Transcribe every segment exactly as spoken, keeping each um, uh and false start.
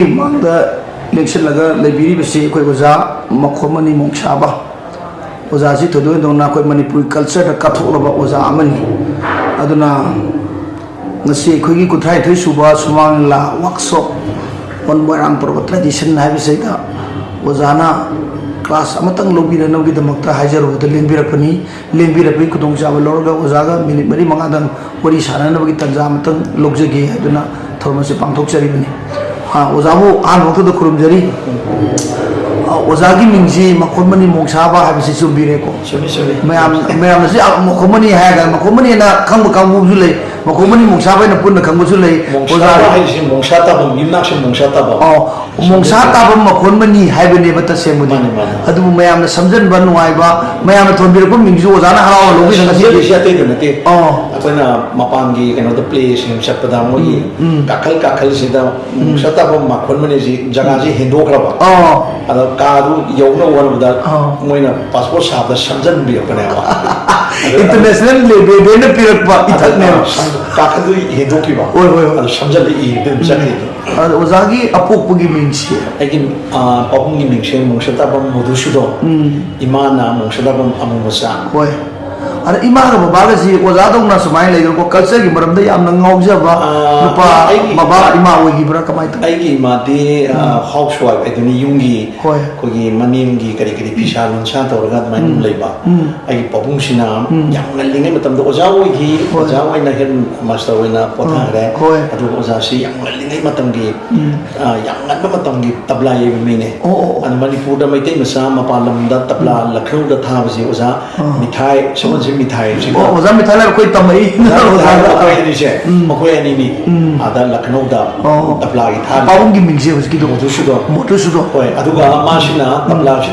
ꯃꯃꯥꯡꯗ ꯂꯦꯡꯁꯤꯜꯂꯒ ꯂꯩꯕꯤꯔꯤꯕꯁꯤ ꯑꯩꯈꯣꯏ ꯑꯣꯖꯥ ꯃꯈꯣꯝꯃꯅꯤ ꯃꯣꯡꯁꯥꯕ꯫ ꯑꯣꯖꯥꯁꯤ ꯊꯣꯏꯗꯣꯛ ꯍꯦꯟꯗꯣꯛꯅ ꯑꯩꯈꯣꯏ ꯃꯅꯤꯄꯨꯔꯤ cultureꯗ ꯀꯠꯊꯣꯛꯂꯕ ꯑꯣꯖꯥ ꯑꯃꯅꯤ꯫ ꯑꯗꯨꯅ ꯉꯁꯤ ꯑꯩꯈꯣꯏꯒꯤ ꯀꯨꯟꯊ꯭ꯔꯥꯅꯤꯊꯣꯏ ꯁꯨꯕ ꯁꯨꯃꯥꯡ ꯂꯤꯂꯥ workshop on ꯃꯣꯏꯔꯥꯡ ꯄꯔꯕ tradition ꯍꯥꯏꯕꯁꯤꯗ ꯑꯣꯖꯥꯅ class ꯑꯃꯇꯪ ꯂꯧꯕꯤꯅꯅꯕꯒꯤꯗꯃꯛꯇ ꯍꯥꯏꯖꯔꯨꯕꯗ ꯂꯦꯡꯕꯤꯔꯛꯄꯅꯤ꯫ ꯂꯦꯡꯕꯤꯔꯛꯄꯒꯤ ꯈꯨꯗꯣꯡꯆꯥꯕ ꯂꯧꯔꯒ ꯑꯣꯖꯥꯒ minute ꯃꯔꯤ ꯃꯉꯥꯗꯪ ꯋꯥꯔꯤ ꯁꯥꯟꯅꯅꯕꯒꯤ ꯇꯥꯟꯖꯥ ꯑꯃꯇꯪ ꯂꯧꯖꯒꯦ ꯍꯥꯏꯗꯨꯅ ꯊꯧꯔꯝ ꯑꯁꯤ ꯄꯥꯡꯊꯣꯛꯆꯔꯤꯕꯅꯤ꯫ ꯑ, ꯑꯣꯖꯥꯕꯨ ꯑꯍꯥꯟꯕ ꯃꯛꯇꯗ ꯈꯨꯔꯨꯝꯖꯔꯤ꯫ ꯑ, ꯑꯣꯖꯥꯒꯤ ꯃꯤꯡꯁꯤ ꯃꯈꯣꯟꯃꯅꯤ ꯃꯣꯡꯁꯥꯕ ꯍꯥꯏꯕꯁꯤ ꯆꯨꯝꯕꯤꯔꯦꯀꯣ? ꯆꯨꯝꯃꯤ, ꯆꯨꯝꯃꯤ꯫ ꯃꯌꯥꯝ, ꯃꯌꯥꯝꯅꯁꯨ ꯌꯥꯝ ꯃꯈꯣꯟꯃꯅꯤ ꯍꯥꯏꯔꯒ ꯃꯈꯣꯟꯃꯅꯤꯅ ꯈꯪꯕ ꯀꯥꯡꯕꯨꯁꯨ ꯂꯩ, ꯃꯈꯣꯟꯃꯅꯤ ꯃꯣꯡꯁꯥꯕ ꯍꯥꯏꯅ ꯄꯨꯟꯅ ꯈꯪꯕꯁꯨ ꯂꯩ꯫ ꯃꯣꯡꯁꯥꯕ ꯑꯣꯖꯥ ꯍꯥꯏꯁꯤ ꯃꯣꯡꯁꯥ ꯇꯥꯐꯝ, ꯌꯨꯝꯅꯥꯛꯁꯤ ꯃꯣꯡꯁꯥ ꯇꯥꯐꯝ꯫ ꯑꯣ, ꯃꯣꯡꯁꯥ ꯇꯥꯐꯝ ꯃꯈꯣꯟꯃꯅꯤ ꯍꯥꯏꯕꯅꯦꯕ ꯇꯁꯦꯡꯕꯗꯤ꯫ ꯃꯥꯅꯤ, ꯃꯥꯅꯤ꯫ ꯑꯗꯨꯕꯨ ꯃꯌꯥꯝꯅ ꯁꯝꯖꯟꯕ ꯅꯨꯡꯉꯥꯏꯕ, ꯃꯌꯥꯝꯅ ꯊꯣꯟꯕꯤꯔꯛꯄ ꯃꯤꯡꯁꯨ ꯑꯣꯖꯥꯅ ꯍꯔꯥꯎ ꯍꯔꯥꯎ ꯂꯧꯕꯤꯅ ꯉꯁꯤꯗꯤ꯫ ꯁꯝꯖꯜꯂꯤꯁꯦ ꯑꯇꯩꯗ ꯅꯠꯇꯦ꯫ ꯑꯣ꯫ ꯑꯩꯈꯣꯏꯅ ꯃꯄꯥꯟꯒꯤ ꯀꯩꯅꯣꯗ play ꯁꯦꯝ ꯆꯠꯄꯗ ꯃꯣꯏꯒꯤ ꯎꯝ, ꯎꯝ꯫ ꯀꯥꯈꯜ ꯀꯥꯈꯜꯁꯤꯗ ꯎꯝ꯫ ꯃꯣꯡꯁꯥ ꯇꯥꯐꯝ ꯃꯈꯣꯟꯃꯅꯤꯁꯤ ꯖꯒꯥꯁꯤ ꯍꯦꯟꯗꯣꯛꯈ꯭ꯔꯕ꯫ ꯑꯣ꯫ ꯑꯗ ꯀꯥꯗꯨ ꯌꯧꯅꯕ ꯍꯣꯠꯅꯕꯗ ꯑꯣ꯫ ꯃꯣꯏꯅ passport ꯁꯥꯕꯗ ꯁꯝꯖꯟꯕꯤꯔꯛꯄꯅꯦꯕ꯫ ꯑꯗ international levelꯗꯩꯅ ꯄꯤꯔꯛꯄ ꯑꯗ ꯏꯊꯛꯅꯦꯕ꯫ ꯁꯝ-, ꯀꯥꯈꯜꯗꯨ ꯍꯦꯟꯗꯣꯛꯈꯤꯕ꯫ ꯍꯣꯏ, ꯍꯣꯏ, ꯍꯣꯏ꯫ ꯑꯗ ꯁꯝꯖꯜꯂ ꯏꯕꯗ ꯑꯗꯨꯝ ꯆꯠꯈꯤꯕ꯫ ꯑꯗ ꯑꯣꯖꯥꯒꯤ ꯑꯄꯣꯛꯄꯒꯤ ꯃꯤꯡꯁꯤ? ꯑꯩꯒꯤ, ꯑ, ꯄꯥꯕꯨꯡꯒꯤ ꯃꯤꯡꯁꯦ ꯃꯣꯡꯁꯥ ꯇꯥꯐꯝ ꯃꯙꯨꯁꯨꯗꯣꯟ꯫ ꯎꯝ꯫ ꯏꯃꯥꯅ ꯃꯣꯡꯁꯥ ꯇꯥꯐꯝ ꯑꯃꯨ ꯃꯆꯥ꯫ ꯍꯣꯏ꯫ ꯑꯗ ꯏꯃꯥꯒ ꯕꯕꯥꯒꯁꯤ ꯑꯣꯖꯥꯗꯧꯅ ꯁꯨꯃꯥꯏꯅ ꯂꯩꯗꯅꯀꯣ, cultureꯒꯤ ꯃꯔꯝꯗ ꯌꯥꯝꯅ ꯉꯥꯎꯖꯕ ꯑ, ꯅꯨꯄꯥ, ꯑꯩꯒꯤ ꯕꯕꯥ, ꯏꯃꯥ ꯑꯣꯏꯈꯤꯕ꯭ꯔꯥ? ꯀꯃꯥꯏꯅ ꯇꯧꯏ? ꯑꯩꯒꯤ ꯏꯃꯥꯗꯤ, ꯑ, ꯎꯝ꯫ Housewife ꯍꯥꯏꯗꯨꯅꯤ, ꯌꯨꯝꯒꯤ ꯍꯣꯏ꯫ ꯑꯩꯈꯣꯏꯒꯤ ꯃꯅꯦꯝꯒꯤ ꯀꯔꯤ ꯀꯔꯤ ꯐꯤꯁꯥ ꯂꯣꯟꯁꯥ ꯇꯧꯔꯒ ꯑꯗꯨꯃꯥꯏꯅ ꯑꯗꯨꯝ ꯎꯝ꯫ ꯂꯩꯕ꯫ ꯎꯝ꯫ ꯑꯩꯒꯤ ꯄꯥꯕꯨꯡꯁꯤꯅ ꯎꯝ꯫ ꯌꯥꯝ ꯉꯜꯂꯤꯉꯩ ꯃꯇꯝꯗ ꯑꯣꯖꯥ ꯑꯣꯏꯈꯤ꯫ ꯍꯣꯏ꯫ ꯑꯣꯖꯥ ꯑꯣꯏꯅ head master ꯑꯣꯏꯅ ꯄꯣꯊꯥꯈ꯭ꯔꯦ꯫ ꯍꯣꯏ꯫ ꯑꯗꯨꯒ ꯑꯣꯖꯥꯁꯤ ꯌꯥꯝ ꯉꯜꯂꯤꯉꯩ ꯃꯇꯝꯒꯤ, ꯎꯝ꯫ ꯑ, ꯌꯥꯝ ꯉꯟꯕ ꯃꯇꯝꯒꯤ ꯇꯕ꯭ꯂꯥ ꯌꯩꯕ ꯃꯤꯅꯦ꯫ ꯑꯣ, ꯑꯣ, ꯑꯣ꯫ ꯑꯗꯨ ꯃꯅꯤꯄꯨꯔꯗ ꯃꯩꯇꯩ ꯃꯆꯥ ꯃꯄꯥꯟ ꯂꯝꯗ ꯇꯕ꯭ꯂꯥ ꯎꯝ꯫ ꯂꯈꯅꯧꯗ ꯊꯥꯕꯁꯤ ꯑꯣꯖꯥ ꯑꯥ꯫ ꯃꯤꯊꯥꯏ, ꯁꯒꯣꯜꯁꯦ ꯃꯤꯊꯥꯏ ꯍꯥꯏꯕꯁꯤꯀꯣ꯫ ꯑꯣ, ꯑꯣꯖꯥ ꯃꯤꯊꯥꯏ ꯍꯥꯏꯔ ꯑꯩꯈꯣꯏ ꯇꯝꯃꯛꯏ꯫ ꯑꯣꯖꯥ ꯃꯤꯊꯥꯏ ꯑꯣꯖꯥꯗ꯫ ꯃꯈꯣꯏ ꯑꯅꯤꯁꯦ, ꯎꯝ꯫ ꯃꯈꯣꯏ ꯑꯅꯤꯅꯤ꯫ ꯎꯝ꯫ ꯑꯥꯗ ꯂꯈꯅꯧꯗ ꯑꯣ꯫ ꯇꯕ꯭ꯂꯥꯒꯤ ꯊꯥꯔꯤ꯫ ꯄꯥꯕꯨꯡꯒꯤ ꯃꯤꯡꯁꯦ ꯍꯧꯖꯤꯛꯀꯤꯗꯣ? ꯃꯣꯇꯨꯁꯨꯗꯣ꯫ ꯃꯣꯇꯨꯁꯨꯗꯣ꯫ ꯍꯣꯏ, ꯑꯗꯨꯒ ꯃꯥꯁꯤꯅ ꯎꯝ꯫ ꯇꯕ꯭ꯂꯥꯁꯤ,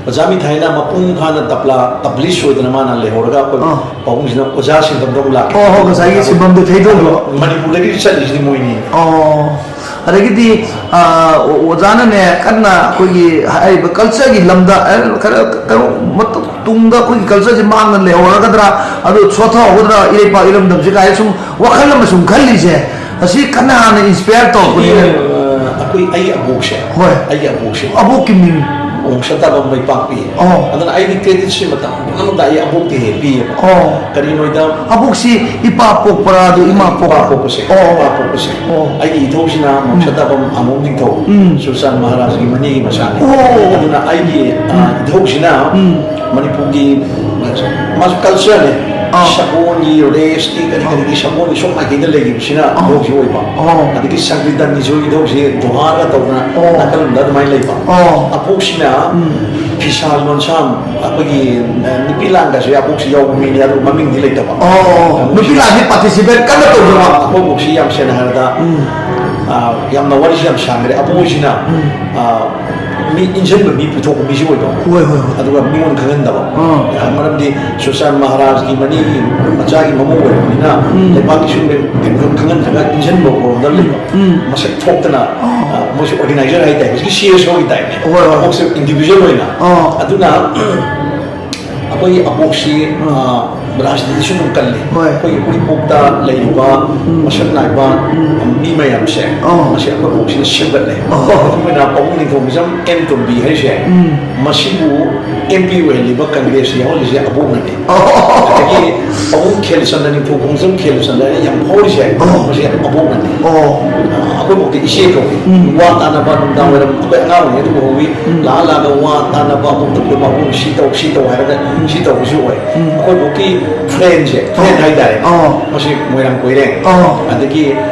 ꯑꯣꯖꯥ ꯃꯤꯊꯥꯏꯅ ꯃꯄꯨꯡ ꯐꯥꯅ ꯇꯕ꯭ꯂꯥ ꯇꯕꯂꯤꯁ ꯑꯣꯏꯗꯅ ꯃꯥꯅ ꯂꯩꯍꯧꯔꯒ ꯑꯩꯈꯣꯏ ꯑꯥ꯫ ꯄꯥꯕꯨꯡꯁꯤꯅ ꯑꯣꯖꯥ ꯁꯤꯟꯐꯝꯗ ꯑꯃꯨꯛ ꯂꯥꯛꯈꯤ꯫ ꯑꯣ, ꯍꯣ, ꯉꯁꯥꯏꯒꯤ ꯁꯤꯟꯐꯝꯗꯣ ꯊꯩꯗꯣꯛꯈ꯭ꯔꯕ꯫ ꯑꯗꯨꯒ ꯃꯅꯤꯄꯨꯔꯗꯒꯤ ꯆꯠꯂꯤꯁꯤꯗꯤ ꯃꯣꯏꯅꯤ꯫ ꯑꯣ꯫ ꯑꯗꯒꯤꯗꯤ, ꯑ, ꯑꯣꯖꯥꯅꯅꯦ ꯀꯟꯅ ꯑꯩꯈꯣꯏꯒꯤ ꯍꯥꯏꯔꯤꯕ cultureꯒꯤ ꯂꯝꯗ, ꯑ, ꯈꯔ, ꯈꯔ ꯃꯇꯨꯡ ꯇꯨꯡꯗ ꯑꯩꯈꯣꯏꯒꯤ cultureꯁꯦ ꯃꯥꯡꯅ ꯂꯩꯍꯧꯔꯒꯗ꯭ꯔꯥ, ꯑꯗꯨ ꯁꯣꯠꯊꯍꯧꯒꯗ꯭ꯔꯥ, ꯏꯔꯩꯄꯥꯛ ꯏꯔꯝꯗꯝꯁꯦ ꯀꯥꯏꯅ ꯁꯨꯝ ꯋꯥꯈꯜ ꯑꯃ ꯁꯨꯝ ꯈꯜꯂꯤꯁꯦ, ꯑꯁꯤ ꯀꯟꯅ ꯍꯥꯟꯅ inspire ꯇꯧꯔꯛꯄꯅꯤꯅꯦ꯫ ꯁꯤꯒꯤ, ꯑ, ꯑꯩꯈꯣꯏ, ꯑꯩꯒꯤ ꯑꯕꯣꯛꯁꯦ, ꯍꯣꯏ꯫ ꯑꯩꯒꯤ ꯑꯕꯣꯛꯁꯦ ꯑꯕꯣꯛꯀꯤ ꯃꯤꯡ꯫ ꯑꯣꯡꯁꯇꯥꯕꯝ ꯃꯩꯄꯥꯛꯄꯤ꯫ ꯑꯣ꯫ ꯑꯗꯨꯅ ꯑꯩꯗꯤ creditꯁꯤ ꯃꯇꯝ ꯄꯨꯝꯅꯃꯛꯇ ꯑꯩ ꯑꯕꯣꯛꯇ ꯍꯦꯛ ꯄꯤꯌꯦꯕ꯫ ꯑꯣ꯫ ꯀꯔꯤꯅꯣꯗ, ꯑꯕꯣꯛꯁꯤ ꯏꯄꯥ ꯄꯣꯛꯄꯔꯥ, ꯑꯗꯨ ꯏꯃꯥ ꯄꯣꯛꯄꯔꯥ? ꯏꯄꯥ ꯄꯣꯛꯄꯁꯦ, ꯑꯣ꯫ ꯏꯄꯥ ꯄꯣꯛꯄꯁꯦ꯫ ꯑꯣ꯫ ꯑꯩꯒꯤ ꯏꯙꯧꯁꯤꯅ ꯑꯣꯡꯁꯇꯥꯕꯝ ꯑꯃꯣꯝ ꯅꯤꯡꯊꯧ, ꯎꯝ꯫ ꯁꯨꯔꯆꯥꯟ ꯃꯍꯥꯔꯥꯖꯒꯤ ꯃꯅꯤꯒꯤ ꯃꯆꯥꯅꯤ꯫ ꯑꯣ꯫ ꯑꯗꯨꯅ ꯑꯩꯒꯤ, ꯑ, ꯏꯙꯧꯁꯤꯅ ꯎꯝ꯫ ꯃꯅꯤꯄꯨꯔꯒꯤ, ꯃꯥꯁꯨ cultureꯅꯦ꯫ ꯑꯥ꯫ ꯁꯒꯣꯜꯒꯤ, raceꯀꯤ, ꯀꯔꯤ ꯀꯔꯤꯒꯤ ꯁꯒꯣꯜꯒꯤ ꯁꯣꯝ ꯃꯥꯏꯀꯩꯗ ꯂꯩꯈꯤꯕꯁꯤꯅ ꯏꯙꯧꯁꯤ ꯑꯣꯏꯕ꯫ ꯑꯣ꯫ ꯑꯗꯒꯤ ꯁꯪꯀ꯭ꯔꯤꯇꯟꯒꯤꯁꯨ ꯏꯙꯧꯁꯤ ꯗꯣꯍꯥꯒ ꯇꯧꯗꯅ ꯑꯣ꯫ ꯅꯥꯀꯜꯂꯣꯝꯗ ꯑꯗꯨꯃꯥꯏꯅ ꯂꯩꯕ꯫ ꯑꯣ꯫ ꯑꯕꯣꯛꯁꯤꯅ ꯎꯝ꯫ ꯐꯤꯁꯥ ꯂꯣꯟꯁꯥ, ꯑꯩꯈꯣꯏꯒꯤ, ꯑ, ꯅꯨꯄꯤ ꯂꯥꯡꯒꯁꯦ ꯑꯕꯣꯛꯁꯤ ꯌꯥꯎꯕ ꯃꯤꯅꯤ, ꯑꯗꯨꯒ ꯃꯃꯤꯡꯗꯤ ꯂꯩꯇꯕ꯫ ꯑꯣ, ꯑꯣ꯫ ꯅꯨꯄꯤ ꯂꯥꯟꯁꯦ participate ꯀꯟꯅ ꯇꯧꯖꯕ꯫ ꯑꯩꯈꯣꯏ ꯑꯕꯣꯛꯁꯤ ꯌꯥꯝ ꯁꯦꯡꯅ ꯍꯥꯏꯔꯕꯗ, ꯎꯝ꯫ ꯑ, ꯌꯥꯝꯅ ꯋꯥꯔꯤꯁꯤ ꯌꯥꯝ ꯁꯥꯡꯈ꯭ꯔꯦ꯫ ꯑꯕꯣꯛꯁꯤꯅ, ꯎꯝ꯫ ꯑ, ꯃꯤ ꯏꯟꯁꯤꯟꯕ, ꯃꯤ ꯄꯨꯊꯣꯛꯄ ꯃꯤꯁꯨ ꯑꯣꯏꯕ꯫ ꯍꯣꯏ, ꯍꯣꯏ, ꯍꯣꯏ꯫ ꯑꯗꯨꯒ ꯃꯤꯉꯣꯟꯗ ꯈꯪꯍꯟꯗꯕ꯫ ꯑꯥ꯫ ꯑ, ꯃꯔꯝꯗꯤ ꯁꯨꯔꯆꯥꯟ ꯃꯍꯥꯔꯥꯖꯀꯤ ꯃꯅꯤꯒꯤ ꯃꯆꯥꯒꯤ ꯃꯃꯧ ꯑꯣꯏꯔꯕꯅꯤꯅ, ꯎꯝ꯫ ꯂꯩꯕꯥꯛꯀꯤ ꯁꯨꯝꯕ ꯀꯩꯅꯣ ꯈꯪꯍꯟꯗ꯭ꯔꯒ ꯏꯟꯁꯤꯟꯕ ꯃꯑꯣꯡꯗ ꯂꯩꯕ꯫ ꯎꯝ꯫ ꯃꯁꯛ ꯊꯣꯛꯇꯅ, ꯑꯥ꯫ ꯑ, ꯃꯣꯏꯁꯨ organizer ꯍꯥꯏꯇꯥꯔꯦ, ꯍꯧꯖꯤꯛꯀꯤ CSOꯒꯤ typeꯅꯦ꯫ ꯍꯣꯏ, ꯍꯣꯏ꯫ ꯑꯕꯣꯛꯁꯦ individual ꯑꯣꯏꯅ꯫ ꯑꯥ꯫ ꯑꯗꯨꯅ ꯑꯩꯈꯣꯏꯒꯤ ꯑꯕꯣꯛꯁꯤ, ꯎꯝ꯫ ꯑ, ꯔꯥꯖꯅꯤꯇꯤꯁꯨ ꯑꯗꯨꯝ ꯀꯜꯂꯤ꯫ ꯍꯣꯏ꯫ ꯑꯩꯈꯣꯏꯒꯤ ꯎꯔꯤꯄꯣꯛꯇ ꯂꯩꯔꯤꯕ ꯎꯝ꯫ ꯃꯁꯛ ꯅꯥꯏꯕ ꯎꯝ꯫ ꯃꯤ ꯃꯌꯥꯝꯁꯦ, ꯑꯥ꯫ ꯃꯁꯤ ꯑꯩꯈꯣꯏ ꯑꯕꯣꯛꯁꯤꯅ ꯁꯦꯝꯒꯠꯂꯦ꯫ ꯑꯣ꯫ ꯑꯩꯈꯣꯏꯅ ꯄꯥꯕꯨꯡ ꯅꯤꯡꯊꯧ ꯃꯤꯖꯝ ꯑꯦꯟ ꯇꯣꯝꯕꯤ ꯍꯥꯏꯔꯤꯁꯦ, ꯎꯝ꯫ ꯃꯁꯤꯕꯨ MP ꯑꯣꯏꯍꯜꯂꯤꯕ, ꯀꯪꯒ꯭ꯔꯦꯁ ꯌꯥꯎꯍꯜꯂꯤꯁꯦ ꯑꯕꯣꯛꯅꯅꯦ꯫ ꯑꯣ꯫ ꯑꯗꯒꯤ ꯄꯥꯕꯨꯡ ꯈꯦꯜꯆꯟꯗ꯭ꯔ, ꯅꯤꯡꯊꯧ ꯈꯣꯡꯖꯝ ꯈꯦꯜꯆꯟꯗ꯭ꯔ ꯍꯥꯏꯅ ꯌꯥꯝ ꯐꯥꯎꯔꯤꯁꯦ, ꯑꯣ꯫ ꯃꯁꯤ ꯑꯕꯣꯛꯅꯅꯦ꯫ ꯑꯣ꯫ ꯑꯩꯈꯣꯏ ꯕꯣꯛꯇꯤ ꯏꯆꯦ ꯀꯧꯏ꯫ ꯎꯝ꯫ ꯋꯥ ꯇꯥꯅꯕ ꯅꯨꯡꯗꯥꯡ ꯋꯥꯏꯔꯝ ꯑꯩꯈꯣꯏ ꯑꯉꯥꯡ ꯑꯣꯏꯔꯤꯉꯩꯗ ꯎꯍꯧꯋꯤ꯫ ꯎꯝ꯫ ꯂꯥꯛꯑ ꯂꯥꯛꯑꯒ ꯋꯥ ꯇꯥꯅꯕ, ꯑꯕꯣꯛꯇ ꯄꯤꯔꯝꯕ, "ꯑꯕꯣꯛ ꯁꯤ ꯇꯧ, ꯁꯤ ꯇꯧ" ꯍꯥꯏꯔꯒ ꯎꯝ꯫ ꯁꯤ ꯇꯧꯕꯁꯨ ꯑꯣꯏ꯫ ꯎꯝ꯫ ꯑꯩꯈꯣꯏ ꯕꯣꯛꯀꯤ friendꯁꯦ, friend ꯍꯥꯏꯇꯥꯔꯦ꯫ ꯑꯣ꯫ ꯃꯁꯤ ꯃꯣꯏꯔꯥꯡ ꯀꯣꯏꯔꯦꯡ꯫ ꯑꯣ꯫ ꯑꯗꯒꯤ,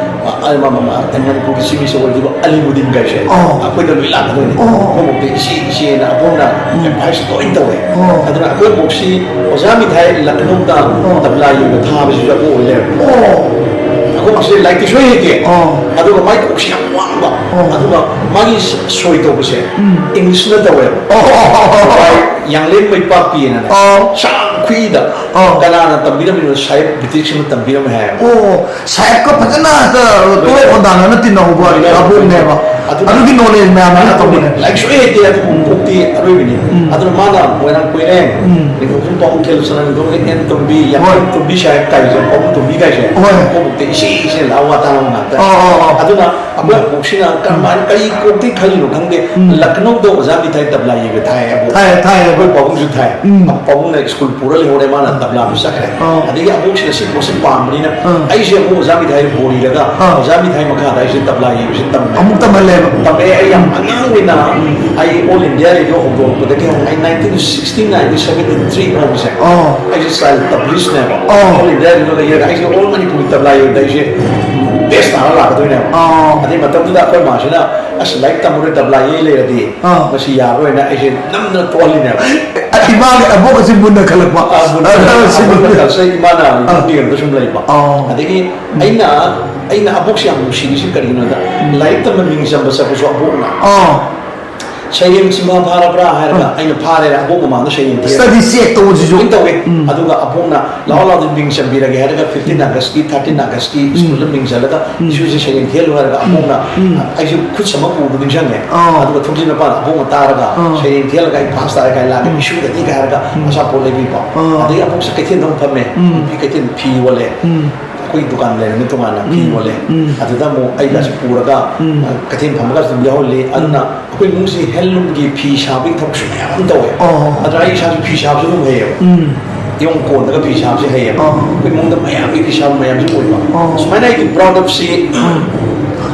ꯑ, ꯑ, ꯃ-, ꯃ-, ꯃ-, ꯃꯅꯤꯄꯨꯔꯒꯤ Chief Minister ꯑꯣꯏꯈꯤꯕ ꯑꯂꯤꯃꯨꯗꯤꯟ ꯀꯥꯏꯁꯦ, ꯑꯣ꯫ ꯑꯩꯈꯣꯏꯗ ꯂꯣꯏ ꯂꯥꯛꯀꯗꯣꯏꯅꯦ꯫ ꯑꯣ꯫ ꯑꯩꯈꯣꯏ ꯕꯣꯛꯇ ꯏꯆꯦ, ꯏꯆꯦꯅ ꯑꯕꯣꯛꯅ ꯎꯝ꯫ advice ꯂꯣꯏ ꯇꯧꯋꯦ꯫ ꯑꯣ꯫ ꯑꯗꯨꯅ ꯑꯩꯈꯣꯏ ꯕꯣꯛꯁꯤ ꯑꯣꯖꯥ ꯃꯤꯊꯥꯏ ꯂꯈꯅꯧꯗ ꯑꯣ꯫ ꯇꯕ꯭ꯂꯥ ꯌꯩꯕ ꯊꯥꯕꯁꯤꯁꯨ ꯑꯩꯈꯣꯏ ꯑꯣꯏ ꯂꯩꯔꯝꯃꯦ꯫ ꯑꯣ꯫ ꯑꯩꯈꯣꯏ ꯕꯣꯛꯁꯤ ꯂꯥꯏꯔꯤꯛꯇꯤ ꯁꯣꯏ ꯍꯩꯇꯦ꯫ ꯑꯣ꯫ ꯑꯗꯨꯒ ꯃꯥꯏ ꯀꯣꯛꯁꯤ ꯌꯥꯝ ꯋꯥꯡꯕ꯫ ꯑꯣ꯫ ꯑꯗꯨꯒ ꯃꯥꯒꯤ ꯁ-, ꯁꯣꯏ ꯇꯧꯕꯁꯦ ꯎꯝ꯫ Englishꯅ ꯇꯧꯋꯦꯕ꯫ ꯑꯣ꯫ ꯃꯥꯏ ꯌꯥꯡꯂꯦꯟ ꯃꯩꯄꯥꯛꯄꯤꯅꯅꯦ꯫ ꯑꯣ꯫ ꯁꯥꯡ ꯄꯤꯗ꯫ ꯑꯣ꯫ ꯀꯅꯥꯅ ꯇꯝꯕꯤꯔꯝꯃꯤꯅꯣ? ꯁꯥꯍꯦꯕ ꯕ꯭ꯔꯤꯇꯤꯁꯅ ꯇꯝꯕꯤꯔꯝꯃꯦ ꯍꯥꯏꯌꯦꯕ꯫ ꯑꯣ, ꯁꯥꯍꯦꯕꯀ ꯐꯖꯅ ꯍꯦꯛꯇ ꯇꯣꯂꯣꯞ ꯍꯣꯟꯗꯥꯅꯅ ꯇꯤꯟꯅꯍꯧꯕ ꯂꯣꯏꯅ ꯂꯥꯕꯣꯛꯅꯦꯕ꯫ ꯑꯗꯨꯅ ꯑꯗꯨꯒꯤ ꯅꯣꯂꯦꯖ ꯃꯌꯥꯝ ꯑꯗꯨꯅ ꯇꯧꯕꯅꯦ꯫ ꯂꯥꯏꯔꯤꯛ ꯁꯨꯡꯍꯩ ꯍꯩꯇꯦ, ꯑꯗꯨꯕꯨ ꯀꯣꯛꯇꯤ ꯑꯔꯣꯏꯕꯤꯅꯤ꯫ ꯎꯝ꯫ ꯑꯗꯨꯅ ꯃꯥꯅ ꯃꯣꯏꯔꯥꯡ ꯀꯣꯏꯔꯦꯡ, ꯎꯝ꯫ ꯅꯤꯡꯊꯧꯖꯝ ꯄꯥꯕꯨꯡ ꯈꯦꯜꯁꯅꯥ, ꯅꯤꯡꯊꯧꯖꯝ ꯑꯦꯟ ꯇꯣꯝꯕꯤ, ꯌꯥꯏꯐꯝ ꯍꯣꯏ꯫ ꯇꯣꯝꯕꯤ ꯁꯥꯍꯦꯕ ꯀꯥꯏꯁꯦ, ꯄꯥꯕꯨꯡ ꯇꯣꯝꯕꯤ ꯀꯥꯏꯁꯦ, ꯍꯣꯏ꯫ ꯀꯣꯛꯇ ꯏꯁꯤ ꯏꯁꯤ ꯂꯥꯎ ꯋꯥ ꯇꯥꯅꯕ ꯉꯥꯛꯇ꯫ ꯑꯣ, ꯑꯣ, ꯑꯣ꯫ ꯑꯗꯨꯅ ꯑꯩꯈꯣꯏ ꯑꯕꯣꯛꯁꯤꯅ ꯀꯔꯝꯍꯥꯏꯅ, ꯀꯔꯤ ꯀꯣꯛꯇꯒꯤ ꯈꯜꯂꯤꯅꯣ ꯈꯪꯗꯦ, ꯎꯝ꯫ ꯂꯈꯅꯧꯗ ꯑꯣꯖꯥ ꯃꯤꯊꯥꯏ ꯇꯕ꯭ꯂꯥ ꯌꯩꯕ ꯊꯥꯏ ꯑꯕꯣꯛ꯫ ꯊꯥꯏ, ꯊꯥꯏ꯫ ꯑꯩꯈꯣꯏ ꯄꯥꯕꯨꯡꯁꯨ ꯊꯥꯏ꯫ ꯎꯝ꯫ ꯄꯥꯕꯨꯡꯅ ꯁ꯭ꯀꯨꯜ ꯄꯨꯔ ꯂꯩꯍꯧꯔꯦ, ꯃꯥꯅ ꯇꯕ꯭ꯂꯥꯗꯨ ꯆꯠꯈ꯭ꯔꯦ꯫ ꯑꯥ꯫ ꯑꯗꯒꯤ ꯑꯕꯣꯛꯁꯤꯅ ꯁꯤ ꯄꯣꯠꯁꯤ ꯄꯥꯝꯕꯅꯤꯅ ꯑꯥ꯫ ꯑꯩꯁꯦ ꯑꯃꯨꯛ ꯑꯣꯖꯥ ꯃꯤꯊꯥꯏꯗ ꯕꯣꯔꯤꯔꯒ ꯑꯥ꯫ ꯑꯣꯖꯥ ꯃꯤꯊꯥꯏ ꯃꯈꯥꯗ ꯑꯩꯁꯦ ꯇꯕ꯭ꯂꯥ ꯌꯩꯕꯁꯦ ꯇꯝꯃꯦ꯫ ꯑꯃꯨꯛ ꯇꯝꯍꯜꯂꯦꯕ꯫ ꯇꯝꯃꯛꯑꯦ꯫ ꯑꯩ ꯌꯥꯝ ꯑꯉꯥꯡ ꯑꯣꯏꯅ, ꯎꯝ꯫ ꯑꯩ ꯑꯣꯜ ꯏꯟꯗꯤꯌꯥ ꯔꯦꯗꯤꯑꯣ ꯍꯧꯗꯣꯔꯛꯄꯗꯒꯤ ꯍꯧꯅ, ꯑꯩ ꯅꯥꯏꯟꯇꯤꯟ ꯁꯤꯛꯁꯇꯤ ꯅꯥꯏꯟꯗꯒꯤ ꯁꯕꯦꯟꯇꯤ ꯊ꯭ꯔꯤ ꯐꯥꯎꯕꯁꯦ ꯑꯥ꯫ ꯑꯩꯁꯦ ꯆꯥꯏꯜ ꯇꯕ꯭ꯂꯤꯁꯅꯦꯕ꯫ ꯑꯥ꯫ ꯑꯣꯜ ꯏꯟꯗꯤꯌꯥ ꯔꯦꯗꯤꯑꯣꯗ ꯌꯩꯔꯒ ꯑꯩꯁꯦ ꯑꯣꯜ ꯃꯅꯤꯄꯨꯔꯤ ꯇꯕ꯭ꯂꯥ ꯌꯩꯕꯗ ꯑꯩꯁꯦ ꯕꯦꯁ ꯇꯥꯔ ꯂꯥꯛꯀꯗꯣꯏꯅꯦꯕ꯫ ꯑꯥ꯫ ꯑꯗꯩ ꯃꯇꯝꯗꯨꯗ ꯑꯩꯈꯣꯏ ꯃꯥꯁꯤꯅ, "ꯑꯁ, ꯂꯥꯏꯔꯤꯛ ꯇꯝꯃꯔꯣꯏ, ꯇꯕ꯭ꯂꯥ ꯌꯩ ꯂꯩꯔꯗꯤ ꯑꯥ꯫ ꯃꯁꯤ ꯌꯥꯔꯔꯣꯏꯅ" ꯑꯩꯁꯦ ꯅꯝꯗꯅ ꯇꯣꯛꯍꯜꯂꯤꯅꯦꯕ꯫ ꯏꯃꯥꯒꯤ ꯑꯕꯣꯛ ꯑꯁꯤ ꯃꯨꯟꯅ ꯈꯜꯂꯛꯄ꯫ ꯑꯥ, ꯃꯨꯟꯅ ꯑꯗꯨꯅ ꯈꯜꯂꯛꯄ꯫ ꯁꯤ ꯑꯕꯣꯛꯅ ꯃꯨꯟꯅ ꯈꯜꯂꯛꯄ꯫ ꯏꯃꯥꯅ ꯑꯥ꯫ ꯃꯤꯔꯣꯝꯗ ꯁꯨꯝ ꯂꯩꯕ꯫ ꯑꯥ꯫ ꯑꯗꯒꯤ ꯑꯩꯅ, ꯑꯩꯅ ꯑꯕꯣꯛꯁꯦ ꯌꯥꯝ ꯅꯨꯡꯁꯤꯔꯤꯁꯤ ꯀꯔꯤꯒꯤꯅꯣꯗ, ꯎꯝ꯫ ꯂꯥꯏꯔꯤꯛ ꯇꯝꯕ ꯃꯤꯡ ꯆꯟꯕ ꯆꯠꯄꯁꯨ ꯑꯕꯣꯛꯅ꯫ ꯑꯥ꯫ "ꯁꯩꯔꯦꯡ ꯆꯤꯟꯐꯥ ꯐꯥꯔꯕ꯭ꯔꯥ?" ꯍꯥꯏꯔꯒ ꯑꯥ꯫ ꯑꯩꯅ ꯐꯥꯔꯦꯅ ꯑꯕꯣꯛ ꯃꯃꯥꯡꯗ ꯁꯩꯔꯦꯡ ꯊꯤꯔꯦ꯫ ꯁ꯭ꯇꯗꯤ ꯆꯦꯛ ꯇꯧꯕꯁꯤꯁꯨ꯫ ꯂꯣꯏ ꯇꯧꯋꯦ꯫ ꯎꯝ꯫ ꯑꯗꯨꯒ ꯑꯕꯣꯛꯅ, "ꯂꯥꯛꯑꯣ, ꯂꯥꯛꯑꯣ, ꯑꯗꯨꯗꯤ ꯃꯤꯡ ꯆꯟꯕꯤꯔꯒꯦ" ꯍꯥꯏꯔꯒ ꯐꯤꯐꯇꯤꯟ ꯑꯥꯒꯁꯀꯤ, ꯊꯥꯔꯇꯤꯟ ꯑꯥꯒꯁꯀꯤ ꯎꯝ꯫ ꯁ꯭ꯀꯨꯜꯗ ꯃꯤꯡ ꯆꯜꯂꯒ ꯎꯝ꯫ ꯏꯁꯨꯁꯦ ꯁꯩꯔꯦꯡ ꯊꯤꯍꯜꯂꯨ ꯍꯥꯏꯔꯒ ꯎꯝ꯫ ꯑꯕꯣꯛꯅ, ꯎꯝ꯫ ꯑꯩꯁꯨ ꯈꯨꯠ ꯁꯝꯃ ꯄꯨꯕꯗꯣ ꯅꯤꯡꯁꯤꯡꯉꯦ꯫ ꯑꯥ꯫ ꯑꯗꯨꯒ ꯊꯣꯡꯖꯤꯟ ꯃꯄꯥꯟꯗ ꯑꯕꯣꯛꯅ ꯇꯥꯔꯒ ꯑꯥ꯫ "ꯁꯩꯔꯦꯡ ꯊꯤꯍꯜꯂꯒ ꯑꯩ ꯐꯥꯁ ꯇꯥꯔꯦ" ꯀꯥꯏꯅ ꯂꯥꯛꯑꯒ ꯎꯝ꯫ ꯏꯁꯨꯗꯗꯤ ꯀꯥꯏ ꯍꯥꯏꯔꯒ ꯎꯝ꯫ ꯑꯆꯥꯄꯣꯠ ꯂꯩꯕꯤꯕ꯫ ꯑꯥ꯫ ꯑꯗꯒꯤ ꯑꯕꯣꯛꯁꯦ ꯀꯩꯊꯦꯜꯗ ꯑꯃꯨꯛ ꯐꯝꯃꯦ꯫ ꯎꯝ꯫ ꯅꯨꯄꯤ ꯀꯩꯊꯦꯜ ꯐꯤ ꯌꯣꯜꯂꯦ꯫ ꯎꯝ꯫ ꯑꯩꯈꯣꯏꯒꯤ ꯗꯨꯀꯥꯟ ꯂꯩꯔꯝꯃꯤ ꯇꯣꯉꯥꯟꯅ ꯐꯤ ꯎꯝ꯫ ꯌꯣꯜꯂꯦ꯫ ꯎꯝ꯫ ꯑꯗꯨꯗ ꯑꯃꯨꯛ ꯑꯩꯒꯁꯨ ꯎꯝ꯫ ꯄꯨꯔꯒ, ꯎꯝ꯫ ꯑ, ꯀꯩꯊꯦꯜ ꯐꯝꯕꯒꯁꯨ ꯑꯗꯨꯝ ꯌꯥꯎꯍꯜꯂꯤ꯫ ꯎꯝ꯫ ꯑꯗꯨꯅ ꯑꯩꯈꯣꯏ ꯏꯃꯨꯡꯁꯤ ꯍꯦꯟꯂꯨꯝꯒꯤ ꯐꯤ ꯁꯥꯕꯒꯤ ꯊꯕꯛꯁꯨ ꯃꯌꯥꯝ ꯑꯃ ꯇꯧꯋꯦ꯫ ꯑꯣ꯫ ꯑꯗꯨꯅ ꯑꯩ ꯏꯁꯥꯁꯨ ꯐꯤ ꯁꯥꯕꯁꯨ ꯑꯗꯨꯝ ꯍꯩꯌꯦꯕ꯫ ꯎꯝ꯫ ꯏꯌꯣꯡ ꯀꯣꯟꯗꯒ ꯐꯤ ꯁꯥꯕꯁꯦ ꯍꯩꯌꯦꯕ꯫ ꯑꯣ꯫ ꯑꯩꯈꯣꯏ ꯏꯃꯨꯡꯗ ꯃꯌꯥꯝꯒꯤ ꯐꯤ ꯁꯥꯕ ꯃꯌꯥꯝꯁꯨ ꯑꯣꯏꯕ꯫ ꯑꯣ꯫ ꯁꯨꯃꯥꯏꯅ ꯑꯩꯒꯤ ꯄ꯭ꯔꯥꯎꯗꯞꯁꯤ ꯎꯝ꯫